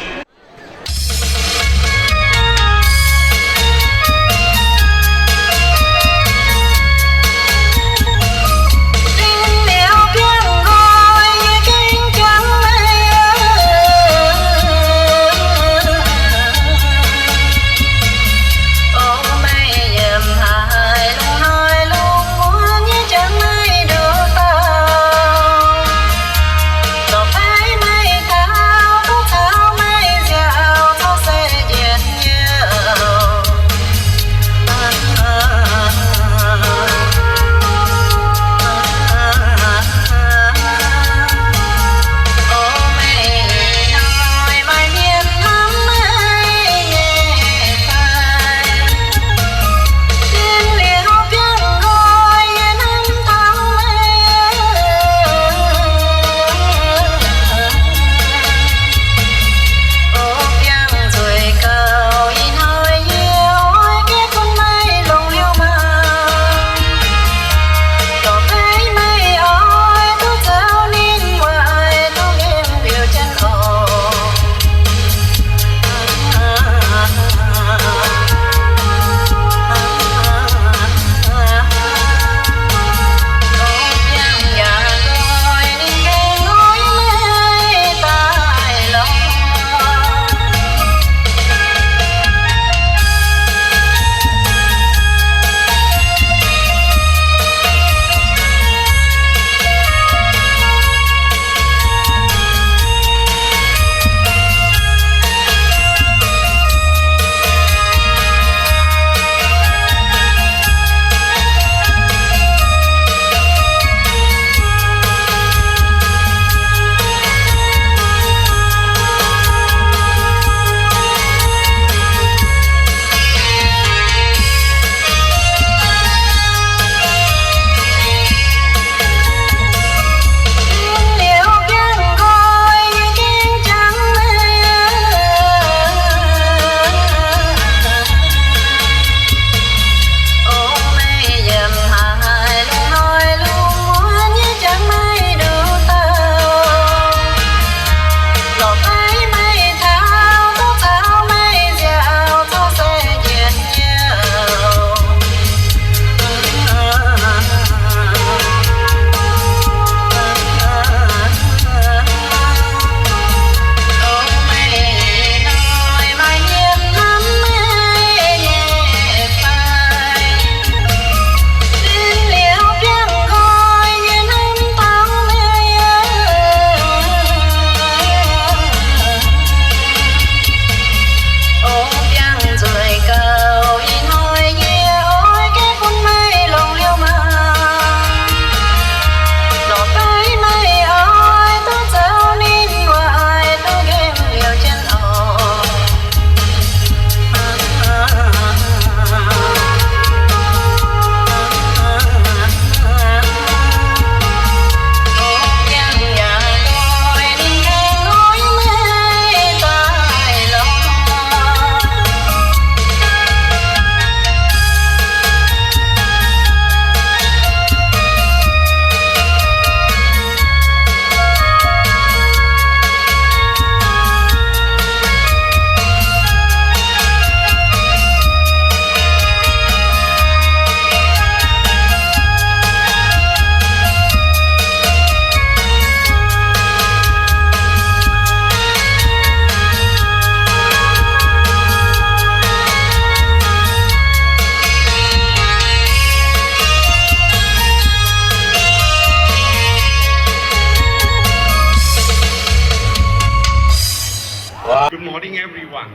Good morning, everyone.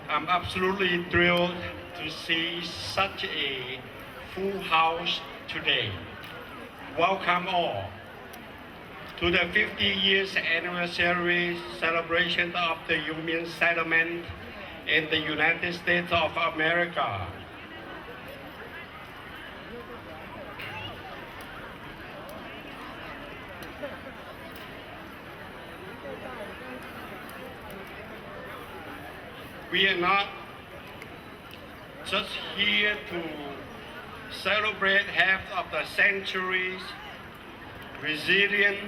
I'm absolutely thrilled to see such a full house today. Welcome all to the fifty years anniversary celebration of the Yumian settlement in the United States of America. We are not just here to celebrate half of the century's resilient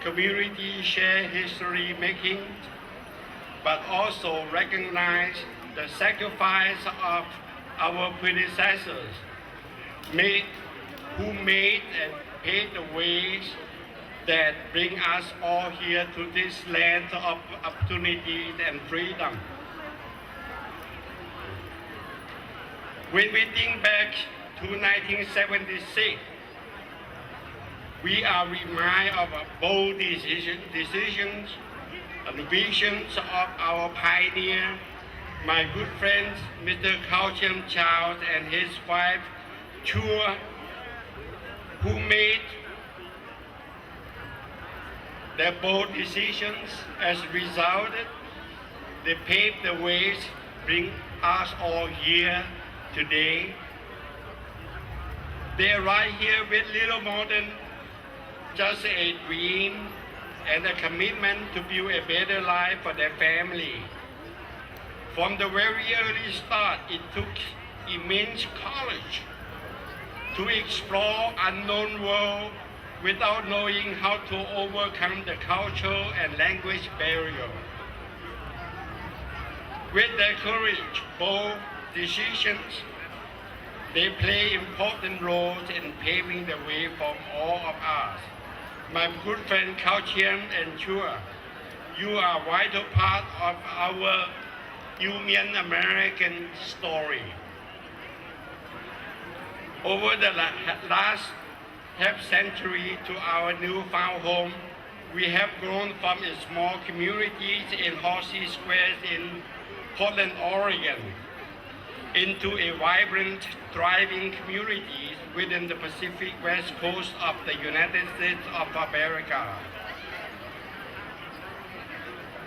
community share history making, but also recognize the sacrifice of our predecessors made, who made and paved the ways that bring us all here to this land of opportunities and freedom. When we think back to nineteen seventy-six, we are reminded of bold decision, decisions and visions of our pioneer, my good friends, Mister Kao Chiem Charles and his wife, Chua, who made their bold decisions. As a result, they paved the ways, bring us all here today. They arrived here with little more than just a dream and a commitment to build a better life for their family. From the very early start, it took immense courage to explore unknown world without knowing how to overcome the cultural and language barrier. With their courage, bold decisions, they play important roles in paving the way for all of us. My good friend Kao Chiem and Chua, you are a vital part of our Yumian American story. Over the la-, last half century to our newfound home, we have grown from a small community in Halsey Square in Portland, Oregon, into a vibrant, thriving community within the Pacific West Coast of the United States of America.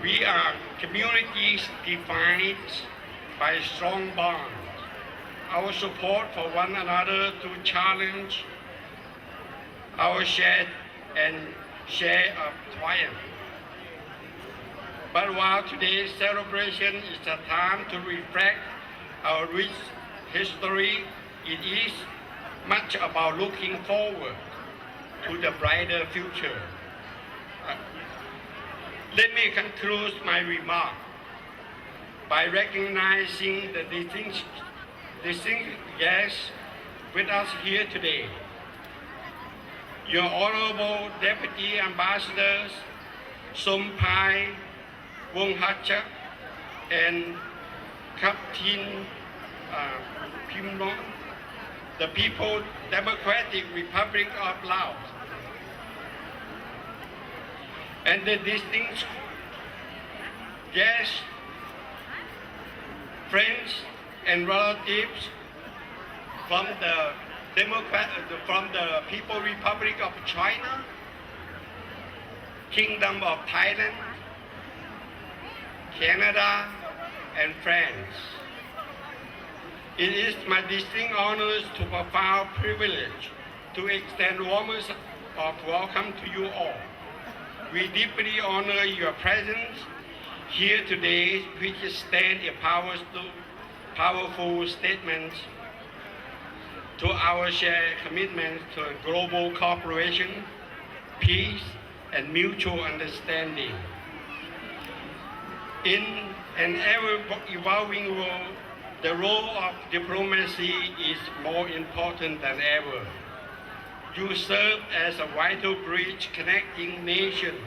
We are communities defined by strong bonds, our support for one another to challenge our shared and share of triumph. But while today's celebration is a time to reflect our rich history, it is much about looking forward to the brighter future. Uh, let me conclude my remark by recognizing the distinct, distinct guests with us here today. Your Honorable Deputy Ambassadors Som Pai, Wong Hak Chak, and Kap Tin, uh, Phim Luang, the People's Democratic Republic of Laos, and the distinguished guests, friends, and relatives from the Democrat, from the People's Republic of China, Kingdom of Thailand, Canada, and France. It is my distinct honor to profound privilege to extend warmest of welcome to you all. We deeply honor your presence here today, which stand a power sto-, powerful statement to our shared commitment to global cooperation, peace, and mutual understanding. In an ever-evolving world, the role of diplomacy is more important than ever. You serve as a vital bridge connecting nations,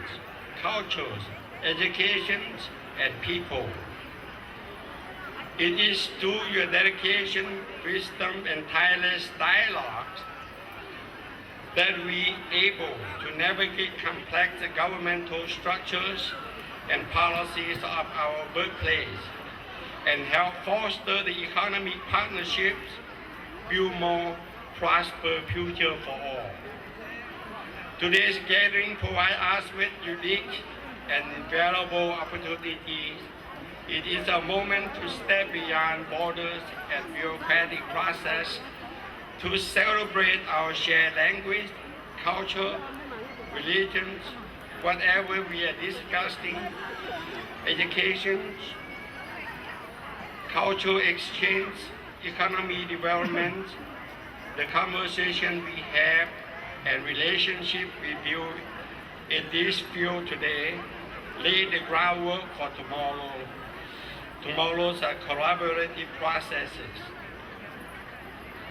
cultures, educations, and people. It is through your dedication, wisdom, and tireless dialogues that we able to navigate complex governmental structures and policies of our birthplace and help foster the economic partnerships, build more prosperous future for all. Today's gathering provides us with unique and valuable opportunities. It is a moment to step beyond borders and bureaucratic process to celebrate our shared language, culture, religions, whatever we are discussing, education, cultural exchange, economy development, the conversation we have and relationship we build in this field today lay the groundwork for tomorrow, tomorrow's uh, collaborative processes.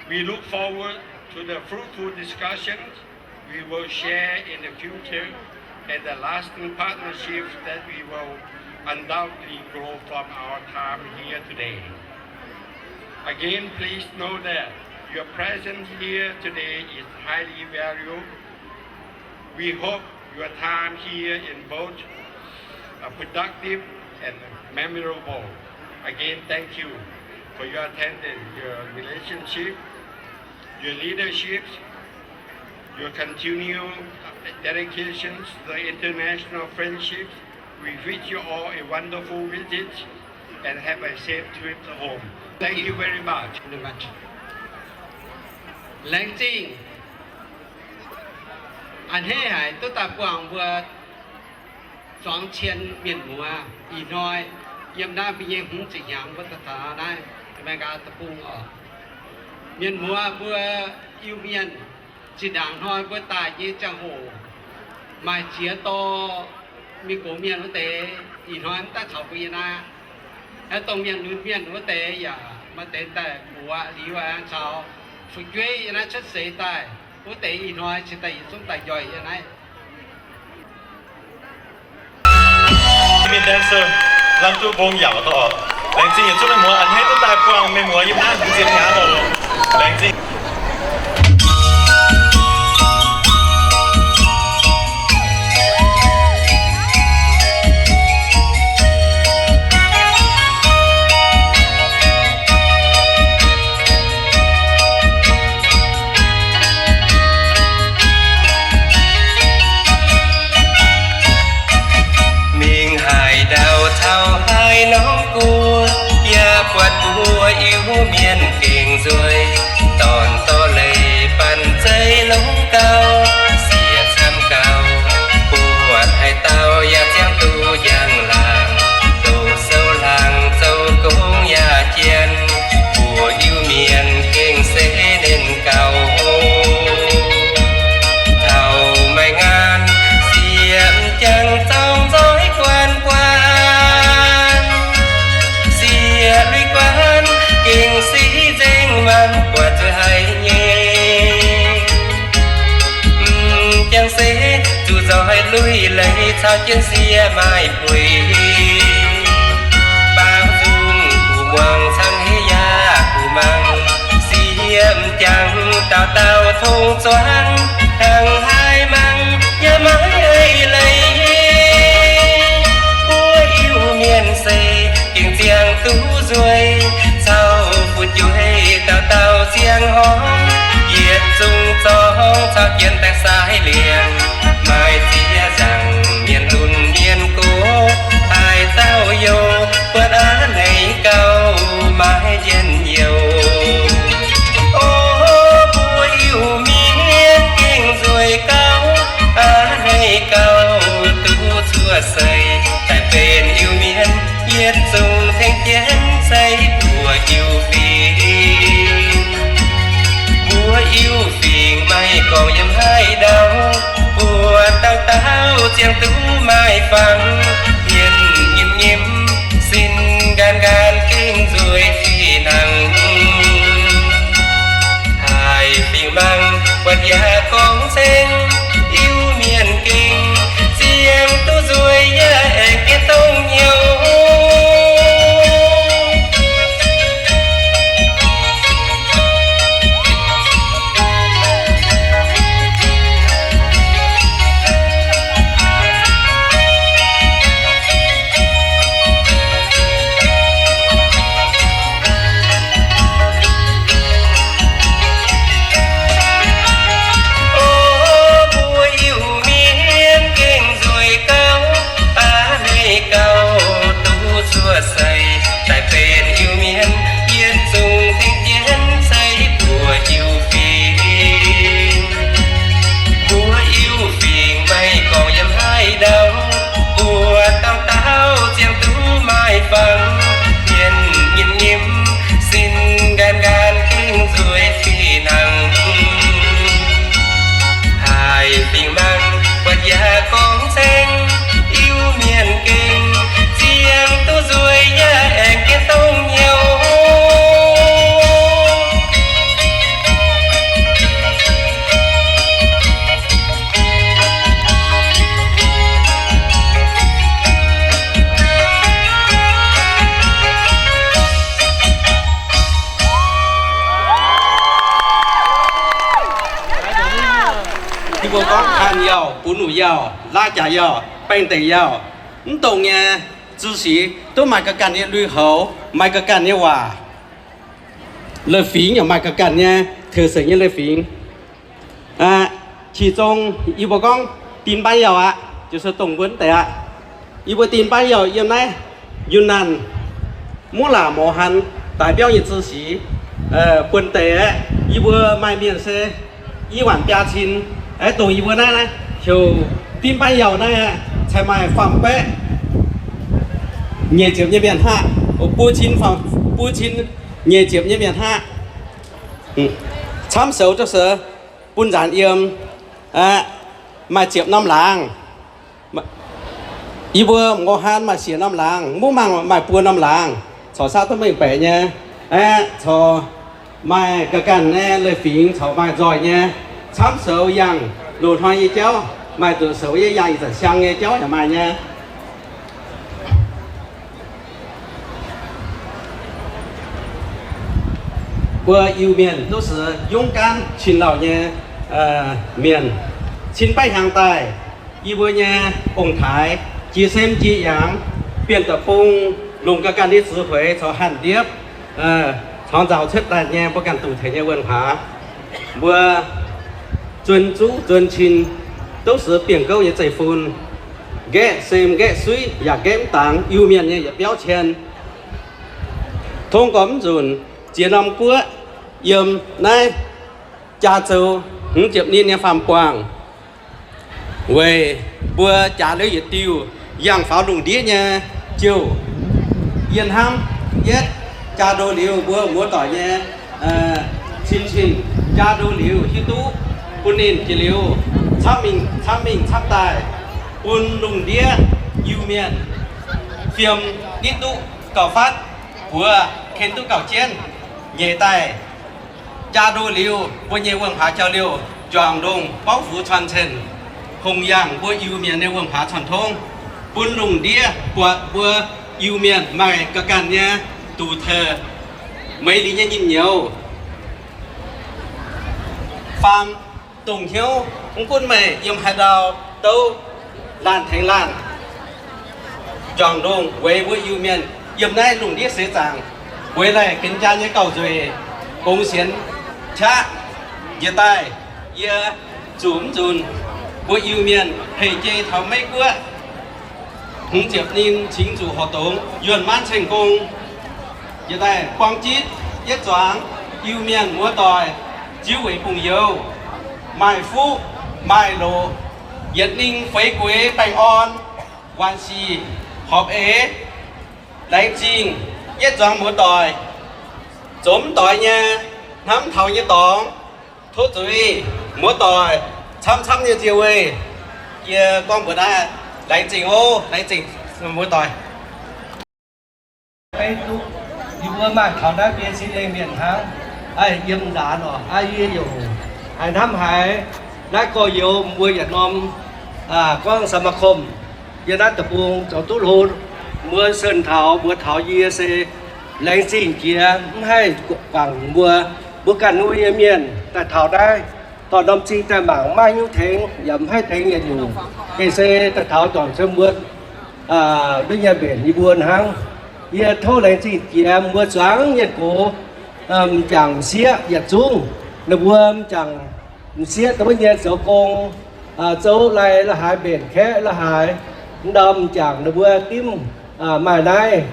We look forward to the fruitful discussions we will share in the future and the lasting partnerships that we will undoubtedly grow from our time here today. Again, please know that your presence here today is highly valued. We hope your time here in both are productive and memorable. Again, thank you for your attendance, your relationship, your leadership, your continued dedication to the international friendships. We wish you all a wonderful visit and have a safe trip home. Thank you very much. Laengz zingh. A'hneiv haic duqv daaih buangh mbuo zuangx cien mienh muoz ih hnoi yiem naaiv mbuo nyei hmz ziepc hnyangx mbuo daaih taux naaiv America deic-bung oc. Mienh muoz mbuo Iu-Mienh, zinh ndaangc hnoi mbuo daaih nyei ziangh hoc maaih ziex dorh mingh gox mienh wuov deix ih hnoi mv daaih caux mbuo yiem naaiv. Aeqv, dongh mienh lunx mienh wuov deix yaac maaih deix daaih buoz liuz aengx caux fu'jueiv yiem naaiv cuotv seix daaih. Wuov deix ih hnoi cingx daaih yietc zungv daaih njoih yiem naaiv. Mienh dancer, lamh duqv mbong yaac oc. Laengz zingh yietc zungv mienh muoz a'hneiv duqv daaih buangh mienh muoz yiem naaiv hmz ziepc hnyangx oc. Laengz zingh. Mingh haaix ndau caux haaix norm guoqv, yaac buatc mbuo Iu-Mienh gengh nzueic, dorn dorh leiz banh zeiv longx gauh, sieqv camv gauh, buatc haaix dauh yaac ziangh duqv njang-laangc, doqc sou hlang zoux gong yaac jien, mbuo Iu-Mienh gengh se nernh gauh oc. Taux maaih ngaanc, sieqv m'jangc zorng nzoih guanh guanh, sieqv lui guanh gengh se nzengc mangc buatc zuqc haiz nyei. M'jangc se zuqc nzoih lui leiz caux jienv sieqv maaih buic. Baamh nzung kuh muangx cangv heix yaac kuh mangc, sieqv m'jangc dauh dauh tong zuangx, hnangv haaix mangc yaac maiv eix leiz. Mbuo Iu-Mienh se gengh ziangh duqv nzueic, caux fu'jueiv dauh dauh ziangh horngz, yietc zungv zorngv caux jien daaih sai liangx, maaih ziex nzaangc mienh lunx mienh gox, haaix dauh youh buatc a'hneiv gauh maiv njien-youh. O mbuo Iu-Mienh gengh nzueic gauh, a'hneiv gauh duqv cuotv seix daaih benx Iu-Mienh, yietc zungv tengx jienv se mbuo Iu-Fingx. Mbuo Iu-Fingx maaih gorngv yiem haaix ndau, mbuo dauh dauh ziangh duqv maaih fangx, hmien nyim nyim, sin nqaanx nqaanx, gengh nzueic fih hnangv. Haiz fingx mangc buatc yaac gorngv ceng, Iu-Mienh gengh ziangh duqv nzueic yaac aengx gengh dongh hnyouv. laav jaax yauh, baengh deic yauh, mv dongh nyei ziex sic duqv maaih ga'ganh nyei lui-houx, maaih ga'ganh nyei waac. Leiz-fingx yaac maaih ga'ganh nyei, teuc seix nyei leiz-fingx. Qiex zong yie mbuo gorngv ดินบ้านเยาว์ aqv, jiu se dongh mbuo deix aqv. Yie mbuo ดินบ้านเยาว์ yiem naaiv Yunnan, muv laac mouz han daaih biauv nyei ziex sic, buonv deix aqv. Yie mbuo maaih mienh se i waanc biaa cin, aeqv, dongh yie mbuo naaiv heuc ดินบ้านเยาว์ naaiv aqv, cai maaih faam-baeqv nyeic ziepc nyei mienh hnangv, buo cin, buo cin nyeic ziepc nyei mienh hnangv. Camv soux zouv se bun nzaanx yiem, maaih ziepc norm laangz. Yie mbuo mouz han maaih siec norm laangz, muv mangc maaih buo norm laangz, corc saav duqv mengh baeqc nyei. Aeqv, corc maaih ga'ganh nyei leiz-fingx, corc maaih nzoih nyei. Camv soux yangh loz-hnoi nyei jauv, maaih nzuqc soux yie yangh ih zanc siang nyei jauv yaac maaih nyei. Mbuo Iu-Mienh duqv se yungv gaanv cin-lauh nyei mienh. Cin baeqv hnyangx daaih, yie mbuo nyei ong-taaix jiex sem jiex yaangz, Bienh Da'bung longc ga'ganh nyei ziex hueix caux hanh ndiepv, caux nzauh cuotv daaih nyei mbuo ganh duqv tengx nyei wuonh huaax. Mbuo zuonx zuqv zuonx cin duqv se bienh gouv nyei zeiv-fun, nqaeqv sem nqaeqv suiv yaac nqaeqv mv dangx, Iu-Mienh nyei yietc biauv cien. Tongv gormx nzunc ziex norm guoqv yiem naaiv Jaa Zoux hmz ziepc ninh nyei faam-buangh weic mbuo jaax liuz yietc diuh yangh faaux lungh ndiev nyei jouh. Yie hnamv yietv jaa ndo liuz mbuo muoz-doic nyei cin-cin jaa ndo liuz hiuv duqv bun ninh jiex liuz camv mingh camv mingh camv daaih, bun lungh ndiev Iu-Mienh fiem nitv duqv gauh fatv, buoz ken duqv gauh jienv. Nyeic daaih jaa ndo liuz mbuo nyei wuonh huaax jauv-liouh juangc ndongh bauv fux cuan cen, hongx yangh mbuo Iu-Mienh nyei wuonh huaax cuan tongv, bun lungh ndiev buatc mbuo Iu-Mienh maaih ga'ganh nyei duqv tengx meix lingh nyei nyim nyouz. Faam dongh hnyouv mv gunv meih yiem haaix ndau douv laanh tengx laanh juangc ndongh weic mbuo Iu-Mienh yiem naaiv lungh ndiev seix zaangc, weic laih benx jaa nyei gauh nzueic, gongx sienx qaqv. Njiec daaih yie zuqc mv nzunc mbuo Iu-Mienh hec jei taux Meiv Guoqv hmz ziepc ninh cingx zuqc horqc dongx yuonh maanv ceng gong. Njiec daaih buang jitv yietv zuangx Iu-Mienh muoz-doic, ziux weic bungx-youz, maaih fuqv maaih loqc, yietc ninh feix gueix baengh orn, waanc sic horpc eix. Laengz zingh yietv zuangx muoz-doic, zoux mv doix nyei, hnamv taux nyei dorngx, tov zuiz muoz-doic camv-camv nyei nzie weih. Yie gorngv mbuox naaiv, laengz zingh oc, laengz zingh muoz-doic. Beiv duqv yie mbuo maaih taux naaiv biei sin lengh mienh hnangv, yiem nzaanx oc, yie yaac haiz hnamv haiz naaiv gorx-youz mbuo yietc norm gorngv สมาคม yiem naaiv deic-bung zoux duqv hlo. Mbuo sen taux mbuo taux yie se laengz zingh jiex mv haih guangc mbuo. Mbuo ganh nyei mienh daaih taux naaiv dorh norm zingh daaih mangc, maiv nyungc tengx yaac mv haih tengx yietc nyungc. Gengh se daaih taux dorngc se mbuo duqv nyei mbenc yie mbuo hnangv. Yie tov laengz zingh jiex mbuo zuangx mienh gox, m'jangc m'sieqv yietc zungv, ninh mbuo m'jangc m'sieqv dongh wuov nyei zoux gong, zoux lai la'haaix, mbenc kaeqv la'haaix, m'ndau m'jangc ninh mbuo dimv maaih naaiv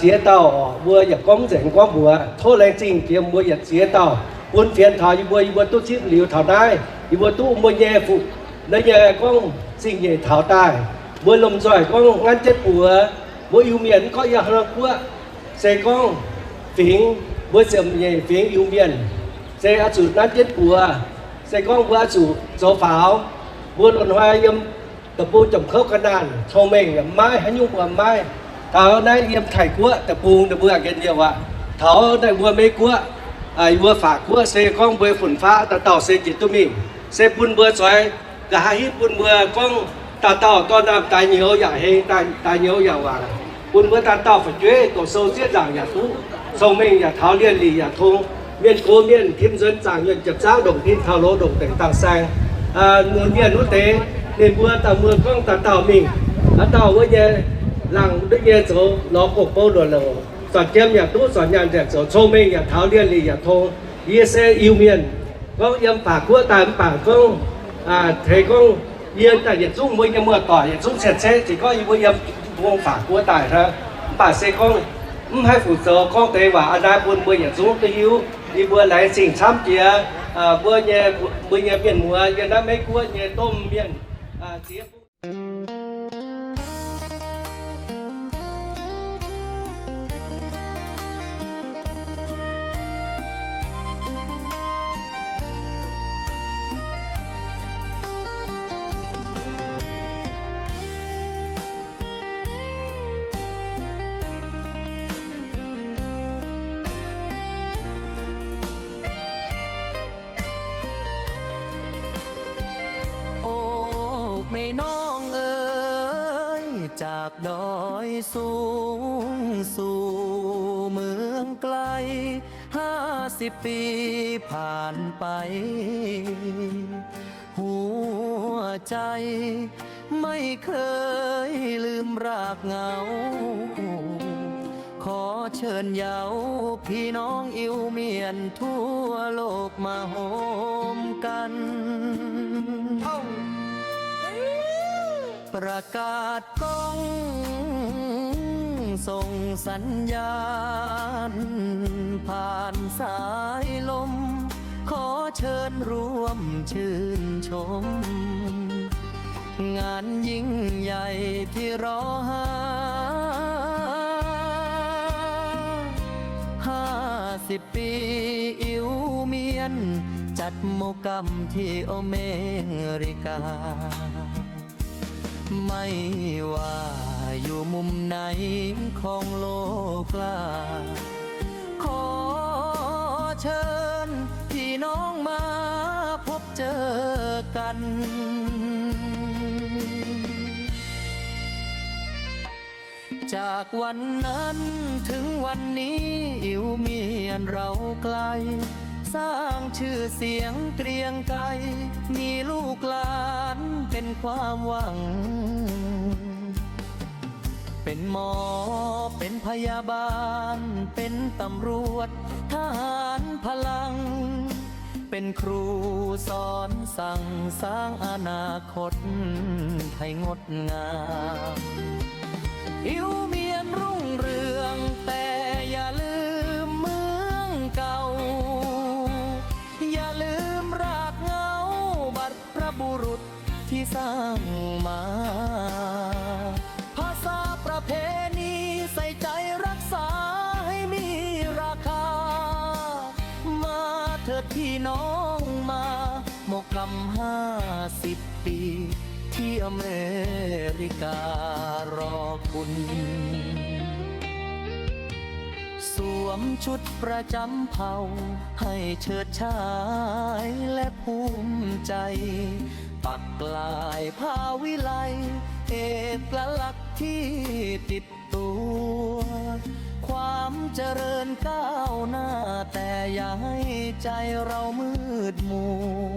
ziex dauh, mbuo yaac gorngv mv nzengc gorngv mbuox. Tov laengz zingh jiex mbuo yietc ziex dauh bun fienx taux yie mbuo, yie mbuo duqv zipv liuz taux naaiv, yie mbuo duqv mbuo nyei fuqv naaiv nyei gorngv zingh nyeic taux daaih. Mbuo lomh nzoih gorngv nganv jienv buoz, mbuo Iu-Mienh mv gorngv yiem haaix norm guoqv, se gorngv fingx, mbuo ziepc nyeic fingx Iu-Mienh, se oix zuqc nanv jienv buoz, se gorngv mbuo oix zuqc zoux faaux. Mbuo loz-hnoi yiem deic-bung jomc kouv ga'naanh, cong-mengh yaac maiv, haaix nyungc mbuo maiv. Taux naaiv yiem Taiv-Guoqv deic-bung ninh mbuo gengh youh aqv. Taux naaiv mbuo Meiv-Guoqv, mbuo Faac-Guoqv se gorngv mbuo fun-faqv dauh dauh se jiex duqv mingh, se bun mbuo zueiz nqa'haav hitv bun mbuo gorngv dauh dauh dorn-naamh daaih nyouz yaac heng, daaih nyouz yaac wangc, bun mbuo dauh dauh fu'jueiv doqc sou zieqv nzaangc yaac duqv, cong-mengh yaac taux, lienh lic yaac tong, mienh gox mienh tim nzuonx zaangc yuonh jiepc zaangv ndongc tin taux loz ndongc dengc dangh saeng. Mienh wuov deix Ninh mbuo dauh mbuo gorngv dauh dauh mingh, aav dauh wuov nyei, laangc duqv nyei zoux lorz gong-bou luoqc louc, zorc jiem yaac duqv, zorc nyaanh yaac zoux, cong-mengh yaac taux, lienh lic yaac tong. Yie se Iu-Mienh, gorngv yiem Faatv Guoqv daaih mv baac gorngv, teix gorngv yie daaih yietc zungv mbuo nyei muoz-doic yietc zungv cien-ceqv, se gorngv yie mbuo yiem bung Faatv Guoqv daaih hnangv. Mv baac se gorngv mv haih fu'zoux gorngv deix waac a'naaiv bun mbuo yietc zungv duqv hiuv. Yie mbuo laengz zingh camv jiex mbuo nyei, mbuo nyei mienh muoz yiem naaiv Meiv Guoqv nyei domh mienh ziex Ôc mei norng ơi, จากดอยสูงสู่เมืองไกล ห้าสิบปีผ่านไป หัวใจไม่เคยลืมรากเหง้า ขอเชิญเย้าพี่น้องอิ๋วเหมียนทั่วโลกมาโฮมกัน ประกาศก้องส่งสัญญาณ ผ่านสายลม ขอเชิญร่วมชื่นชม งานยิ่งใหญ่ที่รอหา ห้าสิบปีอิ๋วเหมียน จัดหมู่กำที่อเมริกา ไม่ว่าอยู่มุมไหนของโลกกล้า ขอเชิญพี่น้องมาพบเจอกัน จากวันนั้นถึงวันนี้อิ๋วเหมียนเราไกล สร้างชื่อเสียงเกรียงไกร มีลูกหลานเป็นความหวัง เป็นหมอ เป็นพยาบาล เป็นตำรวจ ทหารพลัง เป็นครูสอนสั่งสร้างอนาคตให้งดงาม อิ๋วเหมียนรุ่งเรือง แต่อย่าลืมเมืองเก่า อย่าลืมรากเหง้าบรรพบุรุษที่สร้างมา ภาษาประเพณีใส่ใจรักษาให้มีราคา มาเถิดพี่น้องมา หมู่กำห้าสิบปี ที่อเมริการอคุณ สวมชุดประจำเผ่าให้เฉิดฉายและภูมิใจ ปักลายผ้าวิไล เอกลักษณ์ที่ติดตัว ความเจริญก้าวหน้า แต่อย่าให้ใจเรามืดมั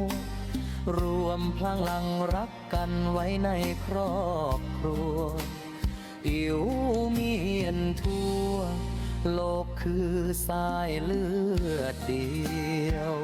ว รวมพลังรักกันไว้ในครอบครัว อิ๋วเหมียนทั่วโลกคือสายเลือดเดียว